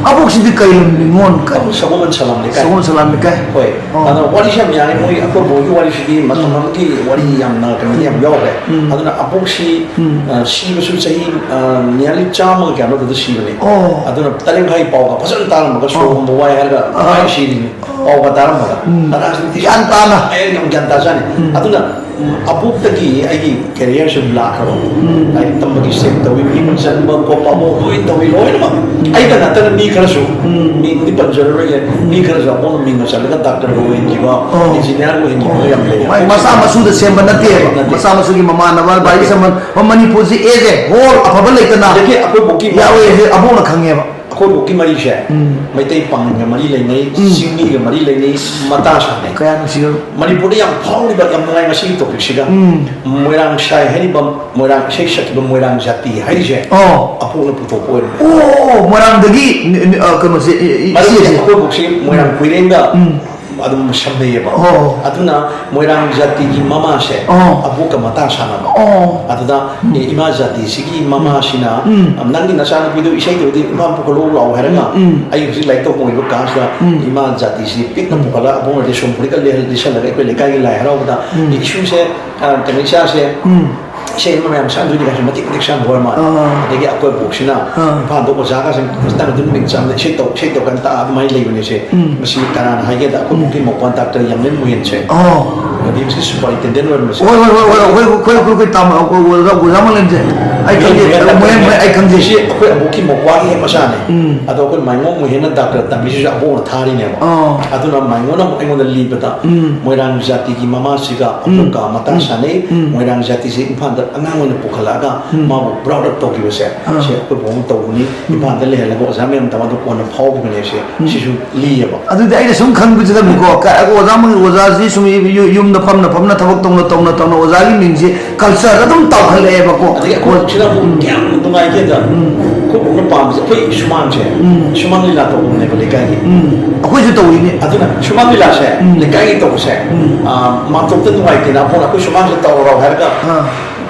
ꯑꯕꯣꯛꯁꯤꯗꯤ ꯀꯩ ꯂꯝ ꯅꯤꯉꯣꯜ ꯀꯩ? ꯁꯒꯣꯜꯕꯟ ꯁꯂꯥꯝ ꯂꯩꯀꯥꯏ꯫ ꯁꯒꯣꯜꯕꯟ ꯁꯂꯥꯝ ꯂꯩꯀꯥꯏ꯫ ꯍꯣꯏ꯫ ꯑꯣ꯫ ꯑꯗꯣ ꯋꯥꯔꯤꯁꯦ ꯌꯥꯝ ꯌꯥꯝꯃꯦ꯫ ꯃꯣꯏ ꯑꯩꯈꯣꯏ ꯕꯣꯏꯒꯤ ꯋꯥꯔꯤꯁꯤꯗꯤ ꯃꯇꯝ ꯎꯝ꯫ ꯑꯃꯒꯤ ꯋꯥꯔꯤ ꯌꯥꯝꯅ ꯀꯩꯅꯣꯗꯤ ꯌꯥꯝ ꯌꯥꯎꯈ꯭ꯔꯦ꯫ ꯎꯝ꯫ ꯑꯗꯨꯅ ꯑꯕꯣꯛꯁꯤ, ꯎꯝ꯫ ꯑ, ꯁꯤꯕꯁꯨ ꯆꯍꯤ, ꯑ, ꯅꯤꯌꯔꯂꯤ ꯆꯥꯝꯃꯒ ꯀꯌꯥꯅꯣ ꯑꯗꯨꯗ ꯁꯤꯕꯅꯦ꯫ ꯑꯣ꯫ ꯑꯗꯨꯅ ꯇꯔꯦꯠ ꯃꯈꯥꯏ ꯄꯥꯎꯒ ꯐꯖꯅ ꯇꯥꯔꯝꯃꯒ ꯁꯣꯔ ꯑꯣ꯫ ꯍꯣꯟꯕ ꯋꯥꯏ ꯍꯥꯏꯔꯒ ꯑꯥ꯫ ꯃꯥꯏ ꯁꯤꯔꯤꯅꯤ꯫ ꯑꯣ꯫ ꯄꯥꯎꯒ ꯇꯥꯔꯝꯕꯗ ꯎꯝ꯫ ꯔꯥꯖꯅꯤꯇꯤ ꯒ꯭ꯌꯥꯟ ꯇꯥꯅ꯫ ꯑꯩ ꯌꯥꯝ ꯒ꯭ꯌꯥꯟ ꯇꯥꯖꯥꯠꯅꯤ꯫ ꯎꯝ꯫ ꯑꯗꯨꯅ, ꯎꯝ, ꯑꯕꯣꯛꯇꯒꯤ ꯑꯩꯒꯤ career ꯁꯨꯝ ꯂꯥꯛꯈ꯭ꯔꯕ꯫ ꯎꯝ꯫ ꯂꯥꯏꯔꯤꯛ ꯇꯝꯕꯒꯤ step ꯇꯧꯏ, ꯃꯤꯡ ꯆꯟꯕ ꯈꯣꯠꯄ ꯑꯃ ꯂꯣꯏ ꯇꯧꯏ, ꯂꯣꯏꯅꯃꯛ꯫ ꯎꯝ꯫ ꯑꯩꯗ ꯅꯠꯇꯅ ꯃꯤ ꯈꯔꯁꯨ, ꯎꯝ꯫ ꯃꯤꯡꯗꯤ ꯄꯟꯖꯔꯔꯣꯏꯒꯦ, ꯃꯤ ꯈꯔꯁꯨ ꯑꯕꯣꯛꯅ ꯃꯤꯡꯒ ꯆꯜꯂꯒ doctor ꯒ ꯑꯣꯏꯍꯟꯈꯤꯕ, ꯑꯣ꯫ Engineer ꯒ ꯑꯣꯏꯍꯟꯈꯤꯕ ꯌꯥꯝ ꯂꯩ꯫ ꯃꯥꯏ ꯃꯁꯥ ꯃꯁꯨꯗ ꯁꯦꯝꯕ ꯅꯠꯇꯦꯕ꯫ ꯅꯠꯇꯦ꯫ ꯃꯁꯥ ꯃꯁꯨꯒꯤ ꯃꯃꯥꯟꯅꯕ, ꯚꯥꯏ ꯅꯠꯇꯦ꯫ ꯁꯃꯟ, ꯃꯅꯤꯄꯨꯔꯁꯤ as a whole ꯑꯐꯕ ꯂꯩꯇꯅ ꯑꯗꯒꯤ ꯑꯩꯈꯣꯏ ꯕꯣꯛꯀꯤ ꯌꯥꯎꯋꯦ ꯍꯥꯏꯁꯦ ꯑꯕꯣꯛꯅ ꯈꯪꯉꯦꯕ꯫ ꯑꯩꯈꯣꯏ ꯕꯣꯛꯀꯤ ꯃꯔꯤꯁꯦ, ꯎꯝ꯫ ꯃꯩꯇꯩ ꯄꯥꯉꯟꯒ ꯃꯔꯤ ꯂꯩꯅꯩ, ꯎꯝ꯫ ꯆꯤꯡꯃꯤꯒ ꯃꯔꯤ ꯂꯩꯅꯩ, ꯃꯇꯥ ꯁꯥꯟꯅꯩ꯫ ꯀꯌꯥ ꯅꯨꯡꯁꯤꯔꯕ꯫ ꯃꯅꯤꯄꯨꯔꯗ ꯌꯥꯝ ꯐꯥꯎꯔꯤꯕ, ꯌꯥꯝ ꯅꯨꯡꯉꯥꯏ ꯉꯁꯤꯒꯤ topic ꯁꯤꯒ꯫ ꯎꯝ꯫ ꯃꯣꯏꯔꯥꯡ ꯁꯥꯏ ꯍꯥꯏꯔꯤꯕ, ꯃꯣꯏꯔꯥꯡ ꯏꯁꯩ ꯁꯛꯈꯤꯕ ꯃꯣꯏꯔꯥꯡ ꯖꯥꯇꯤ ꯍꯥꯏꯔꯤꯁꯦ ꯑꯣ꯫ ꯑꯕꯣꯛꯅ ꯄꯨꯊꯣꯛꯄ ꯑꯣꯏꯔꯝꯃꯦ꯫ ꯑꯣ, ꯃꯣꯏꯔꯥꯡꯗꯒꯤ ꯅ-, ꯅ-, ꯑ, ꯀꯩꯅꯣꯁꯦ, ꯏ-, ꯏ-, ꯃꯔꯝꯗꯤ ꯏꯆꯦꯁꯦ꯫ ꯑꯩꯈꯣꯏ ꯕꯣꯛꯁꯤ ꯃꯣꯏꯔꯥꯡ ꯎꯝ꯫ ꯀꯨꯏꯔꯦꯡꯒ ꯎꯝ꯫ ꯑꯗꯨꯝ ꯁꯝꯅꯩꯌꯦꯕ꯫ ꯑꯣ꯫ ꯑꯗꯨꯅ ꯃꯣꯏꯔꯥꯡ ꯖꯥꯇꯤꯒꯤ ꯃꯃꯥꯁꯦ ꯑꯣ꯫ ꯑꯕꯣꯛꯀ ꯃꯇꯥ ꯁꯥꯟꯅꯕ꯫ ꯑꯣ꯫ ꯑꯗꯨꯗ, ꯎꯝ꯫ "ꯑꯦ, ꯏꯃꯥ ꯖꯥꯇꯤꯁꯤꯒꯤ ꯃꯃꯥꯁꯤꯅ, ꯎꯝ꯫ ꯅꯪꯒꯤ ꯅꯆꯥꯅꯨꯄꯤꯗꯣ ꯏꯁꯩꯗꯨꯗꯤ ꯏꯝꯐꯥꯜ ꯄꯨꯈꯠꯂꯛꯎ ꯂꯥꯛꯑꯣ" ꯍꯥꯏꯔꯒ ꯎꯝ, ꯎꯝ꯫ ꯑꯩ ꯍꯧꯖꯤꯛ ꯂꯥꯏꯔꯤꯛ ꯇꯧꯕ ꯑꯣꯏꯕ ꯀꯥꯟꯁꯤꯗ ꯎꯝ꯫ ꯏꯃꯥ ꯖꯥꯇꯤꯁꯤ ꯄꯤꯛꯅ ꯎꯝ꯫ ꯄꯨꯈꯠꯂꯒ ꯑꯕꯣꯛꯅ ꯁꯨꯝ ꯐꯨꯔꯤꯠꯀ ꯂꯤꯁꯜꯂꯒ ꯑꯩꯈꯣꯏ ꯂꯩꯀꯥꯏꯒꯤ ꯂꯥꯏ ꯍꯔꯥꯎꯕꯗ ꯎꯝ꯫ "ꯏꯁꯨꯁꯦ, ꯑ, ꯀꯩꯅꯣ, ꯏꯆꯥꯁꯦ ꯎꯝ꯫ ꯏꯁꯩ ꯑꯃ ꯃꯌꯥꯝ ꯁꯛꯍꯟꯗꯣꯏꯅꯤ" ꯀꯥꯏꯁꯨ ꯃꯇꯤꯛ ꯃꯇꯤꯛ ꯁꯛꯍꯟꯕ ꯑꯣꯏꯔ ꯃꯥꯜꯂꯦ꯫ ꯑꯥ꯫ ꯑꯗꯒꯤ ꯑꯩꯈꯣꯏ ꯕꯣꯛꯁꯤꯅ ꯑꯥ꯫ ꯏꯝꯐꯥꯜꯗ ꯑꯣꯖꯥꯒꯁꯦ ꯃꯇꯝ ꯑꯗꯨꯝ ꯃꯤꯡ ꯆꯟꯕꯗ ꯏꯁꯩ ꯇꯧ, ꯏꯁꯩ ꯇꯧ ꯀꯥꯏꯅ ꯇꯥꯛꯑ ꯑꯗꯨꯃꯥꯏꯅ ꯂꯩꯕꯅꯦꯁꯦ꯫ ꯎꯝ꯫ ꯃꯁꯤ ꯀꯅꯥꯅ ꯍꯥꯏꯒꯦꯗ ꯑꯩꯈꯣꯏ ꯎꯝ꯫ ꯕꯣꯛꯀꯤ ꯃꯧꯄ꯭ꯋꯥ doctor ꯌꯥꯝꯂꯦꯟ ꯃꯣꯍꯦꯟꯁꯦ꯫ ꯑꯣ꯫ ꯔꯤꯝꯁꯀꯤ superintendent ꯑꯣꯏꯔꯝꯕꯁꯦ꯫ ꯍꯣꯏ, ꯍꯣꯏ, ꯍꯣꯏ, ꯍꯣꯏ, ꯑꯩꯈꯣꯏ, ꯑꯩꯈꯣꯏ, ꯑꯩꯈꯣꯏ, ꯑꯩꯈꯣꯏ ꯇꯥꯃꯣ, ꯑꯩꯈꯣꯏ ꯑꯣꯖꯥ, ꯑꯣꯖꯥ ꯃꯣꯍꯦꯟꯁꯦ ꯑꯩ ꯈꯪꯖꯩ꯫ ꯃꯣꯍꯦꯟ ꯃꯣꯍꯦꯟ, ꯃꯣꯍꯦꯟ ꯑꯩ ꯈꯪꯖꯩ꯫ ꯁꯤ ꯑꯩꯈꯣꯏ ꯑꯕꯣꯛꯀꯤ ꯃꯧꯄ꯭ꯋꯥꯒꯤ ꯍꯦꯛ ꯃꯆꯥꯅꯦ꯫ ꯎꯝ꯫ ꯑꯗꯣ ꯑꯩꯈꯣꯏ ꯃꯥꯏꯉꯣꯝ ꯃꯣꯍꯦꯟꯅ doctor ꯇꯝꯕꯤꯁꯤꯁꯨ ꯑꯕꯣꯛꯅ ꯊꯥꯔꯤꯅꯦꯕ꯫ ꯑꯣ꯫ ꯑꯗꯨꯅ ꯃꯥꯏꯉꯣꯟꯅ ꯑꯃꯨꯛ ꯑꯩꯉꯣꯟꯗ ꯂꯤꯕꯗ ꯎꯝ꯫ ꯃꯣꯏꯔꯥꯡ ꯖꯥꯇꯤꯒꯤ ꯃꯃꯥꯁꯤꯒ ꯎꯝ꯫ ꯑꯕꯣꯛꯀ ꯃꯇꯥ ꯎꯝ꯫ ꯁꯥꯟꯅꯩ, ꯎꯝ꯫ ꯃꯣꯏꯔꯥꯡ ꯖꯥꯇꯤꯁꯤ ꯏꯝꯐꯥꯜꯗ ꯑꯉꯥꯡ ꯑꯣꯏꯅ ꯄꯨꯈꯠꯂꯛꯑꯒ ꯎꯝ꯫ ꯃꯥꯕꯨ brought up ꯇꯧꯈꯤꯕꯁꯦ, ꯑꯥ꯫ ꯁꯤ ꯑꯩꯈꯣꯏ ꯕꯣꯛꯅ ꯇꯧꯕꯅꯤ, ꯎꯝ꯫ ꯏꯝꯐꯥꯜꯗ ꯂꯩꯍꯜꯂꯒ ꯑꯣꯖꯥ ꯃꯌꯥꯝ ꯇꯝꯃꯒ ꯀꯣꯟꯅ ꯐꯥꯎꯈꯤꯕꯅꯦ ꯁꯦ, ꯎꯝ꯫ ꯁꯤꯁꯨ ꯂꯤꯌꯦꯕ꯫ ꯑꯗꯨꯗꯤ ꯑꯩꯅ ꯁꯨꯝ ꯈꯟꯕꯁꯤꯗꯅꯤꯀꯣ, ꯀ-, ꯑꯣꯖꯥ ꯑꯃꯒꯤ ꯑꯣꯖꯥꯁꯤ ꯁꯨꯝ ꯌꯨ-, ꯌꯨꯝꯗ ꯐꯝꯅ ꯐꯝꯅ ꯊꯕꯛ ꯇꯧꯅ ꯇꯧꯅ ꯇꯧꯅ ꯑꯣꯖꯥꯒꯤ ꯃꯤꯡꯁꯤ culture ꯑꯗꯨꯝ ꯇꯥꯎꯈꯠꯂꯛꯑꯦꯕꯀꯣ꯫ ꯑꯗꯒꯤ ꯑꯩꯈꯣꯏ ꯁꯤꯗ ꯑꯃꯨꯛ ꯎꯝ꯫ ꯀꯌꯥꯝ ꯅꯨꯡꯉꯥꯏꯒꯦꯗ, ꯎꯝ꯫ ꯑꯩꯈꯣꯏ ꯕꯣꯛꯅ ꯄꯥꯝꯕꯁꯦ ꯑꯩꯈꯣꯏ ꯁꯨꯃꯥꯡꯁꯦ, ꯎꯝ꯫ ꯁꯨꯃꯥꯡ ꯂꯤꯂꯥ ꯇꯧꯕꯅꯦꯕ ꯂꯩꯀꯥꯏꯒꯤ꯫ ꯎꯝ꯫ ꯑꯩꯈꯣꯏꯁꯨ ꯇꯧꯔꯤꯅꯦ꯫ ꯑꯗꯨꯅ ꯁꯨꯃꯥꯡ ꯂꯤꯂꯥꯁꯦ, ꯎꯝ꯫ ꯂꯩꯀꯥꯏꯒꯤ ꯇꯧꯕꯁꯦ, ꯎꯝ꯫ ꯑꯥ, ꯃꯥꯝꯇꯣꯞꯇ ꯅꯨꯡꯉꯥꯏꯇꯦꯅ ꯑꯩꯈꯣꯏꯅ ꯑꯩꯈꯣꯏ ꯁꯨꯃꯥꯡꯁꯤꯗ ꯇꯧꯔꯣ ꯍꯥꯏꯔꯒ ꯑꯥ꯫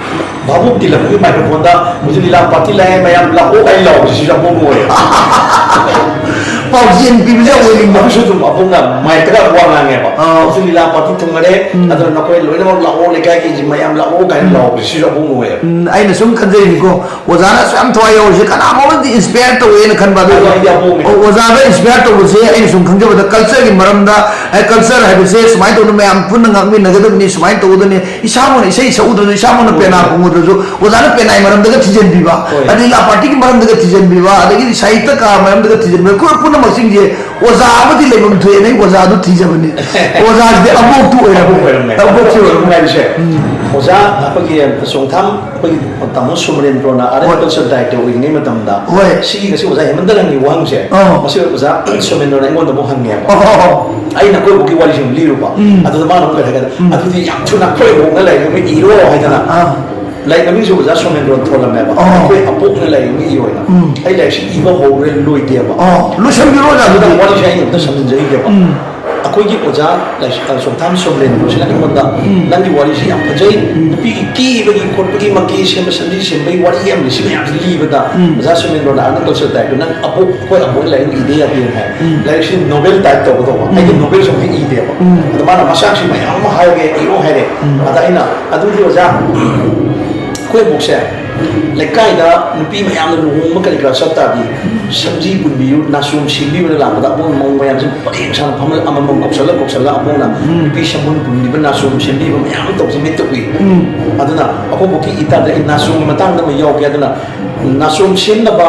ꯚꯥꯕꯣꯛ ꯇꯤꯂꯛꯄꯒꯤ microphone ꯗ "ꯍꯧꯖꯤꯛ ꯂꯤꯂꯥ party ꯂꯥꯛꯑꯦ, ꯃꯌꯥꯝ ꯂꯥꯛꯑꯣ" ꯀꯥꯏꯅ ꯂꯥꯎꯕꯁꯤꯁꯨ ꯌꯥꯝ ꯅꯣꯛꯅꯤꯡꯉꯦ꯫ ꯄꯥꯎꯖꯦꯜ ꯄꯤꯕꯁꯦ ꯌꯥꯝ ꯑꯣꯏꯅꯤꯡꯕ꯫ ꯑꯗꯨꯁꯨ ꯑꯗꯨꯝ ꯑꯕꯨꯡꯅ ꯃꯥꯏꯛꯇꯒ ꯋꯥ ꯉꯥꯡꯉꯦꯕ꯫ ꯑꯥ꯫ ꯍꯧꯖꯤꯛ ꯂꯤꯂꯥ ꯄꯥꯔꯇꯤ ꯊꯨꯡꯉꯔꯦ, ꯑꯗꯨꯅ ꯅꯈꯣꯏ ꯂꯣꯏꯅꯃꯛ ꯂꯥꯛꯑꯣ, ꯂꯩꯀꯥꯏꯒꯤ ꯃꯌꯥꯝ ꯂꯥꯛꯑꯣ ꯀꯥꯏꯅ ꯂꯥꯎꯕꯁꯦ, ꯁꯤꯁꯨ ꯑꯕꯨꯡ ꯑꯣꯏꯌꯦꯕ꯫ ꯎꯝ, ꯑꯩꯅ ꯁꯨꯝ ꯈꯟꯖꯩꯅꯤꯀꯣ, ꯑꯣꯖꯥꯅ ꯑꯁꯨꯛ ꯌꯥꯝ ꯊꯋꯥꯏ ꯌꯥꯎꯔꯤꯁꯦ ꯀꯅꯥ ꯐꯥꯎꯕꯗꯤ ꯏꯟꯁꯄꯤꯌꯔ ꯇꯧꯋꯦꯅ ꯈꯟꯕ꯫ ꯑꯗꯨ ꯑꯗꯣ ꯑꯩꯗꯤ ꯑꯕꯨꯡꯅꯦ꯫ ꯑꯣ-, ꯑꯣꯖꯥꯗ ꯏꯟꯁꯄꯤꯌꯔ ꯇꯧꯕꯁꯦ ꯑꯩꯅ ꯁꯨꯝ ꯈꯪꯖꯕꯗ ꯀꯜꯆꯔꯒꯤ ꯃꯔꯝꯗ, ꯑꯦ, ꯀꯜꯆꯔ ꯍꯥꯏꯕꯁꯦ ꯁꯨꯃꯥꯏꯅ ꯇꯧꯗꯅ ꯃꯌꯥꯝ ꯄꯨꯟꯅ ꯉꯥꯡꯃꯤꯟꯅꯒꯗꯕꯅꯤ, ꯁꯨꯃꯥꯏꯅ ꯇꯧꯒꯗꯕꯅꯤ, ꯏꯁꯥꯃꯛꯅ ꯏꯁꯩ ꯁꯛꯎꯗ꯭ꯔꯁꯨ, ꯏꯁꯥꯃꯛꯅ ꯄꯦꯅꯥ ꯈꯣꯡꯉꯨꯗ꯭ꯔꯁꯨ, ꯑꯣꯖꯥꯅ ꯄꯦꯅꯥꯒꯤ ꯃꯔꯝꯗꯒ ꯊꯤꯖꯤꯟꯕꯤꯕ, ꯍꯣꯏ꯫ ꯑꯗꯩ ꯂꯤꯂꯥ ꯄꯥꯔꯇꯤꯒꯤ ꯃꯔꯝꯗꯒ ꯊꯤꯖꯤꯟꯕꯤꯕ, ꯑꯗꯒꯤꯗꯤ ꯁꯥꯍꯤꯇ꯭ꯌ ꯀꯥ ꯃꯔꯝꯗꯒ ꯊꯤꯖꯤꯟꯕꯤꯕ, ꯄꯨꯝꯅꯃꯛꯁꯤꯡꯁꯦ ꯑꯣꯖꯥ ꯑꯃꯗꯤ ꯂꯩꯐꯝ ꯊꯣꯛꯑꯦꯅ ꯑꯩ ꯑꯣꯖꯥꯗꯨ ꯊꯤꯖꯕꯅꯤ꯫ ꯑꯣꯖꯥꯁꯤꯗꯤ ꯑꯕꯣꯛꯇꯨ ꯑꯣꯏꯔꯕꯅꯦ꯫ ꯑꯕꯣꯛ ꯑꯣꯏꯔꯝꯃꯦ꯫ ꯑꯕꯣꯛꯁꯤ ꯑꯣꯏꯔꯕꯅꯦ꯫ ꯍꯥꯏꯔꯤꯁꯦ, ꯑꯣꯖꯥ ꯑꯩꯈꯣꯏꯒꯤ ꯆꯣꯡꯊꯥꯝ, ꯑꯩꯈꯣꯏꯒꯤ ꯇꯥꯃꯣ ꯁꯣꯃꯦꯟꯗ꯭ꯔꯣꯅ ꯑꯥꯔ ꯑꯦꯟ ꯍꯣꯏ꯫ ꯀꯜꯆꯔ ꯗꯥꯏꯔꯦꯛꯇꯔ ꯑꯣꯏꯔꯤꯉꯩ ꯃꯇꯝꯗ, ꯍꯣꯏ꯫ ꯁꯤꯒꯤ ꯉꯁꯤ ꯑꯣꯖꯥ ꯍꯦꯃꯟꯇ ꯔꯪꯒꯤ ꯋꯥꯍꯪꯁꯦ, ꯑꯥ꯫ ꯃꯁꯤ ꯑꯣꯖꯥ ꯁꯣꯃꯦꯟꯗ꯭ꯔꯣꯅ ꯑꯩꯉꯣꯟꯗ ꯑꯃꯨꯛ ꯍꯪꯉꯦꯕ꯫ ꯑꯣ꯫ ꯑꯩꯅ ꯑꯩꯈꯣꯏ ꯑꯕꯣꯛꯀꯤ ꯋꯥꯔꯤꯁꯦ ꯑꯃꯨꯛ ꯂꯤꯔꯨꯕ꯫ ꯎꯝ꯫ ꯑꯗꯨꯗ ꯃꯥꯅ ꯑꯃꯨꯛ ꯀꯩ ꯍꯥꯏꯒꯦꯗ, "ꯑꯗꯨꯗꯤ ꯌꯥꯝ ꯊꯨꯅ ꯑꯩꯈꯣꯏ ꯑꯕꯣꯛꯅ ꯂꯥꯏꯔꯤꯛ ꯑꯃ ꯏꯔꯣ" ꯍꯥꯏꯗꯅ꯫ ꯑꯥ꯫ ꯂꯥꯏꯔꯤꯛ ꯃꯃꯤꯡꯁꯨ ꯑꯣꯖꯥ ꯁꯣꯃꯦꯟꯗ꯭ꯔꯣꯅ ꯊꯣꯜꯂꯝꯃꯦꯕ꯫ ꯑꯣ꯫ "ꯑꯩꯈꯣꯏ ꯑꯕꯣꯛꯅ ꯂꯥꯏꯔꯤꯛ ꯑꯃ ꯏꯌꯣ" ꯍꯥꯏꯅ꯫ ꯎꯝ꯫ ꯑꯩ ꯂꯥꯏꯔꯤꯛꯁꯤ ꯏꯕ ꯍꯧꯔꯦ, ꯂꯣꯏꯗꯦꯕ꯫ ꯑꯣ, ꯂꯣꯏꯁꯟꯕꯤꯔꯣ ꯑꯣꯖꯥ, ꯑꯗꯨꯗ ꯑꯗꯨꯗꯤ꯫ ꯋꯥꯔꯤꯁꯦ ꯑꯩ ꯑꯝꯇ ꯁꯝꯖꯤꯟꯖꯈꯤꯒꯦꯕ꯫ ꯎꯝ꯫ ꯑꯩꯈꯣꯏꯒꯤ ꯑꯣꯖꯥ ꯂꯥꯏꯁ-, ꯑ, ꯆꯣꯡꯊꯥꯝ ꯁꯣꯝꯂꯦꯟꯗ꯭ꯔꯣꯁꯤꯅ ꯑꯩꯉꯣꯟꯗ, "ꯅꯪꯒꯤ ꯋꯥꯔꯤꯁꯤ ꯌꯥꯝ ꯐꯖꯩ, ꯅꯨꯄꯤꯒꯤ ꯀꯦꯕꯒꯤ ꯈꯣꯠꯄꯒꯤ ꯃꯀꯤ ꯁꯦꯝꯕ, ꯁꯦꯝꯖꯤ ꯁꯦꯝꯕꯒꯤ ꯋꯥꯔꯤ ꯌꯥꯝ ꯂꯩ, ꯁꯤ ꯃꯌꯥꯝꯁꯤ ꯂꯤꯕꯗ, ꯑꯣꯖꯥ ꯁꯣꯃꯦꯟꯗ꯭ꯔꯣꯅ ꯑꯥꯔꯠ ꯑꯦꯟ ꯀꯜꯆꯔ ꯗꯥꯏꯔꯦꯛꯇꯔ, ꯅꯪ ꯑꯕꯣꯛ, ꯑꯩꯈꯣꯏ ꯑꯕꯣꯛꯅ ꯂꯥꯏꯔꯤꯛ ꯏꯗ ꯌꯥꯗꯦꯅ" ꯍꯥꯏ꯫ ꯂꯥꯏꯔꯤꯛꯁꯤ ꯅꯣꯕꯦꯜ ꯇꯥꯏꯞ ꯇꯧꯒꯗꯧꯕ꯫ ꯑꯩꯗꯤ ꯅꯣꯕꯦꯜꯁꯨ ꯑꯝꯇ ꯏꯗꯦꯕ꯫ ꯑꯗꯣ ꯃꯥꯅ ꯃꯆꯥꯛꯁꯤ ꯃꯌꯥꯝ ꯑꯃ ꯍꯥꯏꯔꯒꯦ, ꯏꯔꯣ ꯍꯥꯏꯔꯦ꯫ ꯑꯗ ꯑꯩꯅ, "ꯑꯗꯨꯗꯤ ꯑꯣꯖꯥ, ꯑꯩꯈꯣꯏ ꯑꯕꯣꯛꯁꯦ ꯂꯩꯀꯥꯏꯗ ꯅꯨꯄꯤ ꯃꯌꯥꯝꯅ ꯂꯨꯍꯣꯡꯕ ꯀꯔꯤ ꯀꯔꯥ ꯆꯠ ꯇꯥꯔꯗꯤ, ꯁꯝꯖꯤ ꯄꯨꯟꯕꯤꯌꯨ, ꯅꯥꯆꯣꯝ ꯁꯦꯝꯕꯤꯌꯨꯅ ꯂꯥꯛꯄꯗ ꯑꯕꯣꯛꯅ ꯃꯧ ꯃꯌꯥꯝꯁꯤ ꯄꯔꯦꯡ ꯁꯥꯅ ꯐꯝꯍꯜꯂ ꯑꯃꯃꯝ ꯀꯧꯁꯜꯂ ꯀꯧꯁꯜꯂ ꯑꯕꯣꯛꯅ ꯅꯨꯄꯤ ꯁꯝꯕꯨꯟ ꯄꯨꯟꯕꯤꯕ, ꯅꯥꯆꯣꯝ ꯁꯦꯝꯕꯤꯕ ꯃꯌꯥꯝ ꯇꯧꯕꯁꯦ ꯃꯤꯠꯇ ꯎꯏ꯫ ꯑꯗꯨꯅ ꯑꯩꯈꯣꯏ ꯑꯕꯣꯛꯀꯤ ꯏꯇꯥꯗ ꯑꯩ ꯅꯥꯆꯣꯝꯒꯤ ꯃꯇꯥꯡꯗ ꯑꯃ ꯌꯥꯎꯒꯦ꯫ ꯑꯗꯨꯅ ꯅꯥꯆꯣꯝ ꯁꯦꯝꯅꯕ,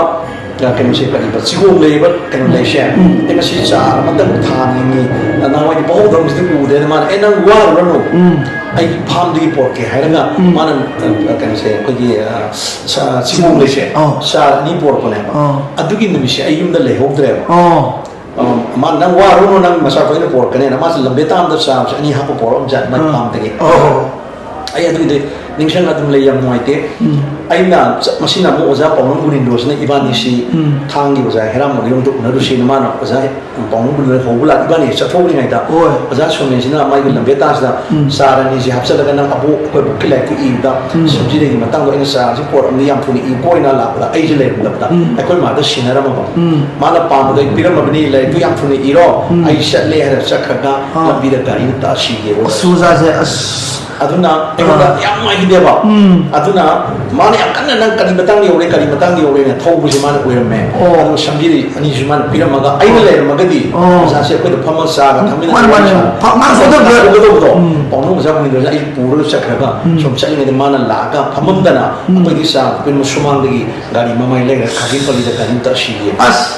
ꯑ, ꯀꯩꯅꯣꯁꯦ, ꯀꯔꯤꯕ, ꯆꯤꯒꯣꯡ ꯂꯩꯕ ꯀꯩꯅꯣ ꯂꯩꯁꯦ, ꯑꯩ ꯃꯁꯤ ꯆꯥꯔ ꯑꯃꯇꯪ ꯊꯥꯅꯤꯡꯉꯤ, ꯅꯍꯥꯟꯋꯥꯏꯗꯤ ꯄꯥꯎꯗꯝꯁꯤꯗꯤ ꯎꯗꯦ"꯫ ꯑꯗ ꯃꯥꯅ, "ꯑꯦ, ꯅꯪ ꯋꯥꯔꯨꯔꯅꯨ, ꯑꯩ ꯐꯥꯝꯗꯒꯤ ꯄꯣꯔꯛꯀꯦ" ꯍꯥꯏꯔꯒ ꯃꯥꯅ, ꯑ, ꯀꯩꯅꯣꯁꯦ, ꯑꯩꯈꯣꯏꯒꯤ, ꯑ, ꯁ-, ꯆꯤꯒꯣꯡ ꯂꯩꯁꯦ, ꯑꯥ꯫ ꯆꯥꯔ ꯑꯅꯤ ꯄꯣꯔꯛꯄꯅꯦꯕ꯫ ꯑꯥ꯫ ꯑꯗꯨꯒꯤ ꯅꯨꯃꯤꯠꯁꯦ ꯑꯩ ꯌꯨꯝꯗ ꯂꯩꯍꯧꯗ꯭ꯔꯦꯕ꯫ ꯑꯣ꯫ ꯑ, ꯃꯥ, "ꯅꯪ ꯋꯥꯔꯨꯅꯨ, ꯅꯪ ꯃꯆꯥꯈꯣꯏꯅ ꯄꯣꯔꯛꯀꯅꯦꯅ" ꯃꯥꯁꯦ ꯂꯝꯕꯦ ꯇꯥꯝꯗ ꯆꯥꯕꯁꯦ ꯑꯅꯤ ꯍꯥꯞꯄ ꯄꯣꯔꯛꯑꯝꯖꯥꯠꯅꯤ ꯃꯥꯏ ꯐꯥꯝꯗꯒꯤ꯫ ꯑꯣ꯫ ꯑꯩ ꯑꯗꯨꯒꯤꯗꯤ ꯅꯤꯡꯁꯤꯡꯉ ꯑꯗꯨꯝ ꯂꯩ, ꯌꯥꯝ ꯅꯨꯡꯉꯥꯏꯇꯦ꯫ ꯑꯩꯅ ꯆ-, ꯃꯁꯤꯅ ꯑꯃꯨꯛ ꯑꯣꯖꯥ ꯄꯥꯎꯅꯝ ꯒꯣꯕꯤꯟꯗꯣꯁꯤꯅ ꯏꯕꯥꯅꯤꯁꯤ ꯎꯝ꯫ ꯊꯥꯡꯒꯤ ꯑꯣꯖꯥ ꯍꯦꯔꯥꯃꯣꯗ ꯌꯨꯝꯗ ꯎꯅꯔꯨꯁꯦꯅ ꯃꯥꯅ ꯑꯣꯖꯥ ꯄꯥꯎꯅꯝ ꯒꯣꯕꯤꯟꯗꯣ ꯍꯧꯕ ꯂꯥꯛ-, ꯏꯕꯥꯅꯤ ꯆꯠꯊꯣꯛꯂꯤꯉꯩꯗ ꯍꯣꯏ꯫ ꯑꯣꯖꯥ ꯁꯣꯃꯦꯟꯁꯤꯅ ꯃꯥꯒꯤ ꯂꯝꯕꯦꯇꯥꯁꯤꯗ ꯎꯝ꯫ ꯆꯥꯔ ꯑꯅꯤꯁꯤ ꯍꯥꯞꯆꯤꯜꯂꯒ ꯅꯪ ꯑꯕꯣꯛ ꯑꯩꯈꯣꯏ ꯕꯣꯛꯀꯤ ꯂꯥꯏꯔꯤꯛꯇꯨ ꯏꯕꯗ ꯎꯝ꯫ ꯁꯝꯖꯤꯔꯩꯒꯤ ꯃꯇꯥꯡꯗꯣ ꯑꯩꯅ ꯆꯥꯔꯁꯤ ꯄꯣꯔꯛꯑꯝꯅꯤ ꯌꯥꯝ ꯊꯨꯅ ꯏꯀꯣ ꯑꯩꯅ ꯂꯥꯛꯄꯗ ꯑꯩꯁꯦ ꯂꯩꯔꯝꯗꯕꯗ ꯎꯝ꯫ ꯑꯩꯈꯣꯏ ꯃꯥꯗ ꯁꯤꯟꯅꯔꯝꯃꯕ꯫ ꯎꯝ꯫ ꯃꯥꯅ ꯄꯥꯝꯕꯗꯣ ꯑꯩ ꯄꯤꯔꯝꯃꯕꯅꯤ, "ꯂꯥꯏꯔꯤꯛꯇꯨ ꯌꯥꯝ ꯊꯨꯅ ꯏꯔꯣ, ꯎꯝ꯫ ꯑꯩ ꯆꯠꯂꯦ" ꯍꯥꯏꯔ ꯆꯠꯈ꯭ꯔꯒ ꯑꯥ꯫ ꯂꯝꯕꯤꯗ ꯒꯥꯔꯤꯅ ꯇꯛꯑ ꯁꯤꯒꯦꯕ꯫ ꯑꯁ, ꯑꯣꯖꯥꯁꯦ, ꯑꯁ꯫ ꯑꯗꯨꯅ ꯑꯩꯉꯣꯟꯗ ꯑꯥ꯫ ꯌꯥꯝ ꯅꯨꯡꯉꯥꯏꯈꯤꯗꯦꯕ꯫ ꯎꯝ꯫ ꯑꯗꯨꯅ ꯃꯥꯅ ꯌꯥꯝ ꯀꯟꯅ "ꯅꯪ ꯀꯔꯤ ꯃꯇꯥꯡꯗ ꯌꯧꯔꯦ, ꯀꯔꯤ ꯃꯇꯥꯡꯗ ꯌꯧꯔꯦꯅ" ꯊꯧꯕꯁꯦ ꯃꯥꯅ ꯑꯣꯏꯔꯝꯃꯦ꯫ ꯑꯣ꯫ ꯑꯗꯨꯒ ꯁꯝꯖꯤꯔꯤ ꯑꯅꯤꯁꯤꯁꯨ ꯃꯥꯅ ꯄꯤꯔꯝꯃꯒ ꯑꯩꯅ ꯑꯣ꯫ ꯂꯩꯔꯝꯃꯒꯗꯤ ꯑꯣ꯫ ꯑꯣꯖꯥꯁꯦ ꯑꯩꯈꯣꯏꯗ ꯐꯝꯃ ꯆꯥꯒ ꯊꯛꯃꯤꯟꯅ ꯃꯥꯅꯦ, ꯃꯥꯅꯦ꯫ ꯐ-, ꯃꯥꯅ ꯁꯣꯏꯗꯕꯗꯣ꯫ ꯁꯣꯏꯗꯕꯗꯣ꯫ ꯎꯝ꯫ ꯄꯥꯎꯅꯝ ꯑꯣꯖꯥ ꯒꯣꯕꯤꯟꯗꯁꯦ ꯑꯩ ꯄꯨꯔꯒ ꯆꯠꯈ꯭ꯔꯒ ꯎꯝ꯫ ꯁꯨꯝ ꯆꯠꯂꯤꯉꯩꯗ ꯃꯥꯅ ꯂꯥꯛꯑꯒ ꯐꯝꯃꯝꯗꯅ ꯎꯝ꯫ ꯑꯩꯈꯣꯏꯒꯤ ꯆꯥ ꯊꯛꯄꯒꯤ ꯁꯨꯃꯥꯡꯗꯒꯤ ꯒꯥꯔꯤ ꯃꯃꯥꯏ ꯂꯩꯔꯒ ꯈꯥꯒꯦꯝ ꯄꯜꯂꯤꯗ ꯒꯥꯔꯤ ꯑꯃ ꯇꯛꯑ ꯁꯤꯒꯦ꯫ ꯑꯁ!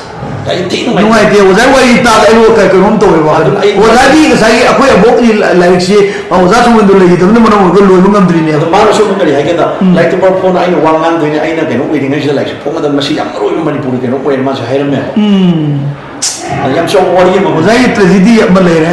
ꯑꯩ ꯊꯤ ꯅꯨꯡꯉꯥꯏꯇꯦ꯫ ꯅꯨꯡꯉꯥꯏꯇꯦ꯫ ꯑꯣꯖꯥ ꯋꯥꯔꯤ ꯇꯥꯕꯗ ꯑꯩ ꯀꯩ-, ꯀꯩꯅꯣꯝ ꯇꯧꯋꯦꯕ꯫ ꯑꯗꯨꯅ ꯑꯩ ꯑꯣꯖꯥꯒꯤ ꯉꯁꯥꯏꯒꯤ ꯑꯩꯈꯣꯏ ꯑꯕꯣꯛꯀꯤ ꯂꯥꯏꯔꯤꯛꯁꯤ ꯑꯣꯖꯥ ꯁꯣꯃꯣꯟꯗꯣ ꯂꯩꯈꯤꯗꯕꯅ ꯃꯔꯝ ꯑꯣꯏꯔꯒ ꯂꯣꯏꯕ ꯉꯝꯗ꯭ꯔꯤꯅꯦꯕ꯫ ꯑꯗꯣ ꯃꯥꯅꯁꯨ ꯑꯃꯨꯛ ꯀꯔꯤ ꯍꯥꯏꯒꯦꯗ, ꯎꯝ꯫ ꯂꯥꯏꯔꯤꯛꯇꯣ ꯄꯨꯔꯥ ꯐꯣꯟ ꯑꯩꯅ ꯋꯥ ꯉꯥꯡꯗꯣꯏꯅꯦ, ꯑꯩꯅ ꯀꯩꯅꯣ ꯑꯣꯏꯔꯤꯉꯩꯁꯤꯗ ꯂꯥꯏꯔꯤꯛꯁꯦ ꯐꯣꯡꯒꯗꯕ, ꯃꯁꯤ ꯌꯥꯝ ꯃꯔꯨ ꯑꯣꯏꯕ ꯃꯅꯤꯄꯨꯔꯒꯤ ꯀꯩꯅꯣ ꯑꯣꯏꯔꯦꯅ ꯃꯥꯁꯨ ꯍꯥꯏꯔꯝꯃꯦꯕ꯫ ꯎꯝ꯫ ꯑꯗ ꯌꯥꯝ ꯆꯥꯎꯕ ꯋꯥꯔꯤ ꯑꯃ꯫ ꯑꯣꯖꯥꯒꯤ tragedy ꯑꯃ ꯂꯩꯔꯦ꯫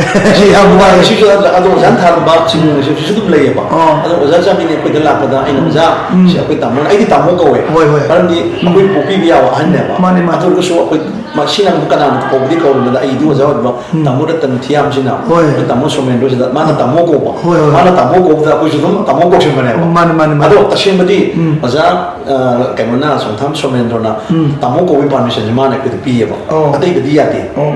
ꯌꯥꯝ ꯋꯥꯔꯦ꯫ ꯁꯤꯁꯨ ꯑꯗꯣ, ꯑꯗꯣ ꯑꯣꯖꯥꯅ ꯊꯥꯔꯝꯕ ꯁꯤꯒꯨꯝꯕꯁꯤꯁꯨ ꯑꯗꯨꯝ ꯂꯩꯌꯦꯕ꯫ ꯑꯣ꯫ ꯑꯗꯣ ꯑꯣꯖꯥ ꯆꯥꯃꯤꯅꯤ ꯑꯩꯈꯣꯏꯗ ꯂꯥꯛꯄꯗ ꯑꯩꯅ, ꯎꯝ꯫ "ꯑꯣꯖꯥ, ꯎꯝ꯫ ꯁꯤ ꯑꯩꯈꯣꯏ ꯇꯥꯃꯣꯅ", ꯑꯩꯗꯤ ꯇꯥꯃꯣ ꯀꯧꯋꯦ꯫ ꯍꯣꯏ, ꯍꯣꯏ꯫ ꯃꯔꯝꯗꯤ ꯎꯝ꯫ ꯑꯩꯈꯣꯏ ꯄꯣꯛꯄꯤꯕ ꯌꯥꯕ ꯑꯍꯟꯅꯦꯕ꯫ ꯃꯥꯅꯦ, ꯃꯥꯅꯦ꯫ ꯑꯗꯨ ꯑꯣꯏꯔꯒꯁꯨ ꯑꯩꯈꯣꯏ ꯃꯁꯤꯅ ꯑꯃꯨꯛ ꯀꯅꯥꯅ ꯀꯧꯕꯗꯤ ꯀꯧꯔꯝꯕꯗ ꯑꯩꯗꯤ ꯑꯣꯖꯥ ꯑꯣꯏꯕ ꯎꯝ꯫ ꯇꯥꯃꯣ ꯔꯇꯟ ꯊꯤꯌꯥꯝꯁꯤꯅ ꯍꯣꯏ꯫ ꯑꯩꯈꯣꯏ ꯇꯥꯃꯣ ꯁꯣꯃꯦꯟꯗ꯭ꯔꯣꯁꯤꯗ ꯃꯥꯅ ꯇꯥꯃꯣ ꯀꯧꯕ꯫ ꯍꯣꯏ, ꯍꯣꯏ꯫ ꯃꯥꯅ ꯇꯥꯃꯣ ꯀꯧꯕꯗ ꯑꯩꯈꯣꯏꯁꯨ ꯑꯗꯨꯝ ꯇꯥꯃꯣ ꯀꯧꯁꯤꯟꯕꯅꯦꯕ꯫ ꯃꯥꯅꯦ, ꯃꯥꯅꯦ, ꯃꯥꯅꯦ꯫ ꯑꯗꯣ ꯇꯁꯦꯡꯕꯗꯤ ꯎꯝ꯫ ꯑꯣꯖꯥ, ꯑ, ꯀꯩꯅꯣꯅ, ꯁꯣꯡꯊꯥꯝ ꯁꯣꯃꯦꯟꯗ꯭ꯔꯣꯅ ꯎꯝ꯫ ꯇꯥꯃꯣ ꯀꯧꯕꯒꯤ permissionꯁꯦ ꯃꯥꯅ ꯑꯩꯈꯣꯏꯗ ꯄꯤꯌꯦꯕ꯫ ꯑꯣ꯫ ꯑꯇꯩꯗꯗꯤ ꯌꯥꯗꯦ꯫ ꯑꯣ꯫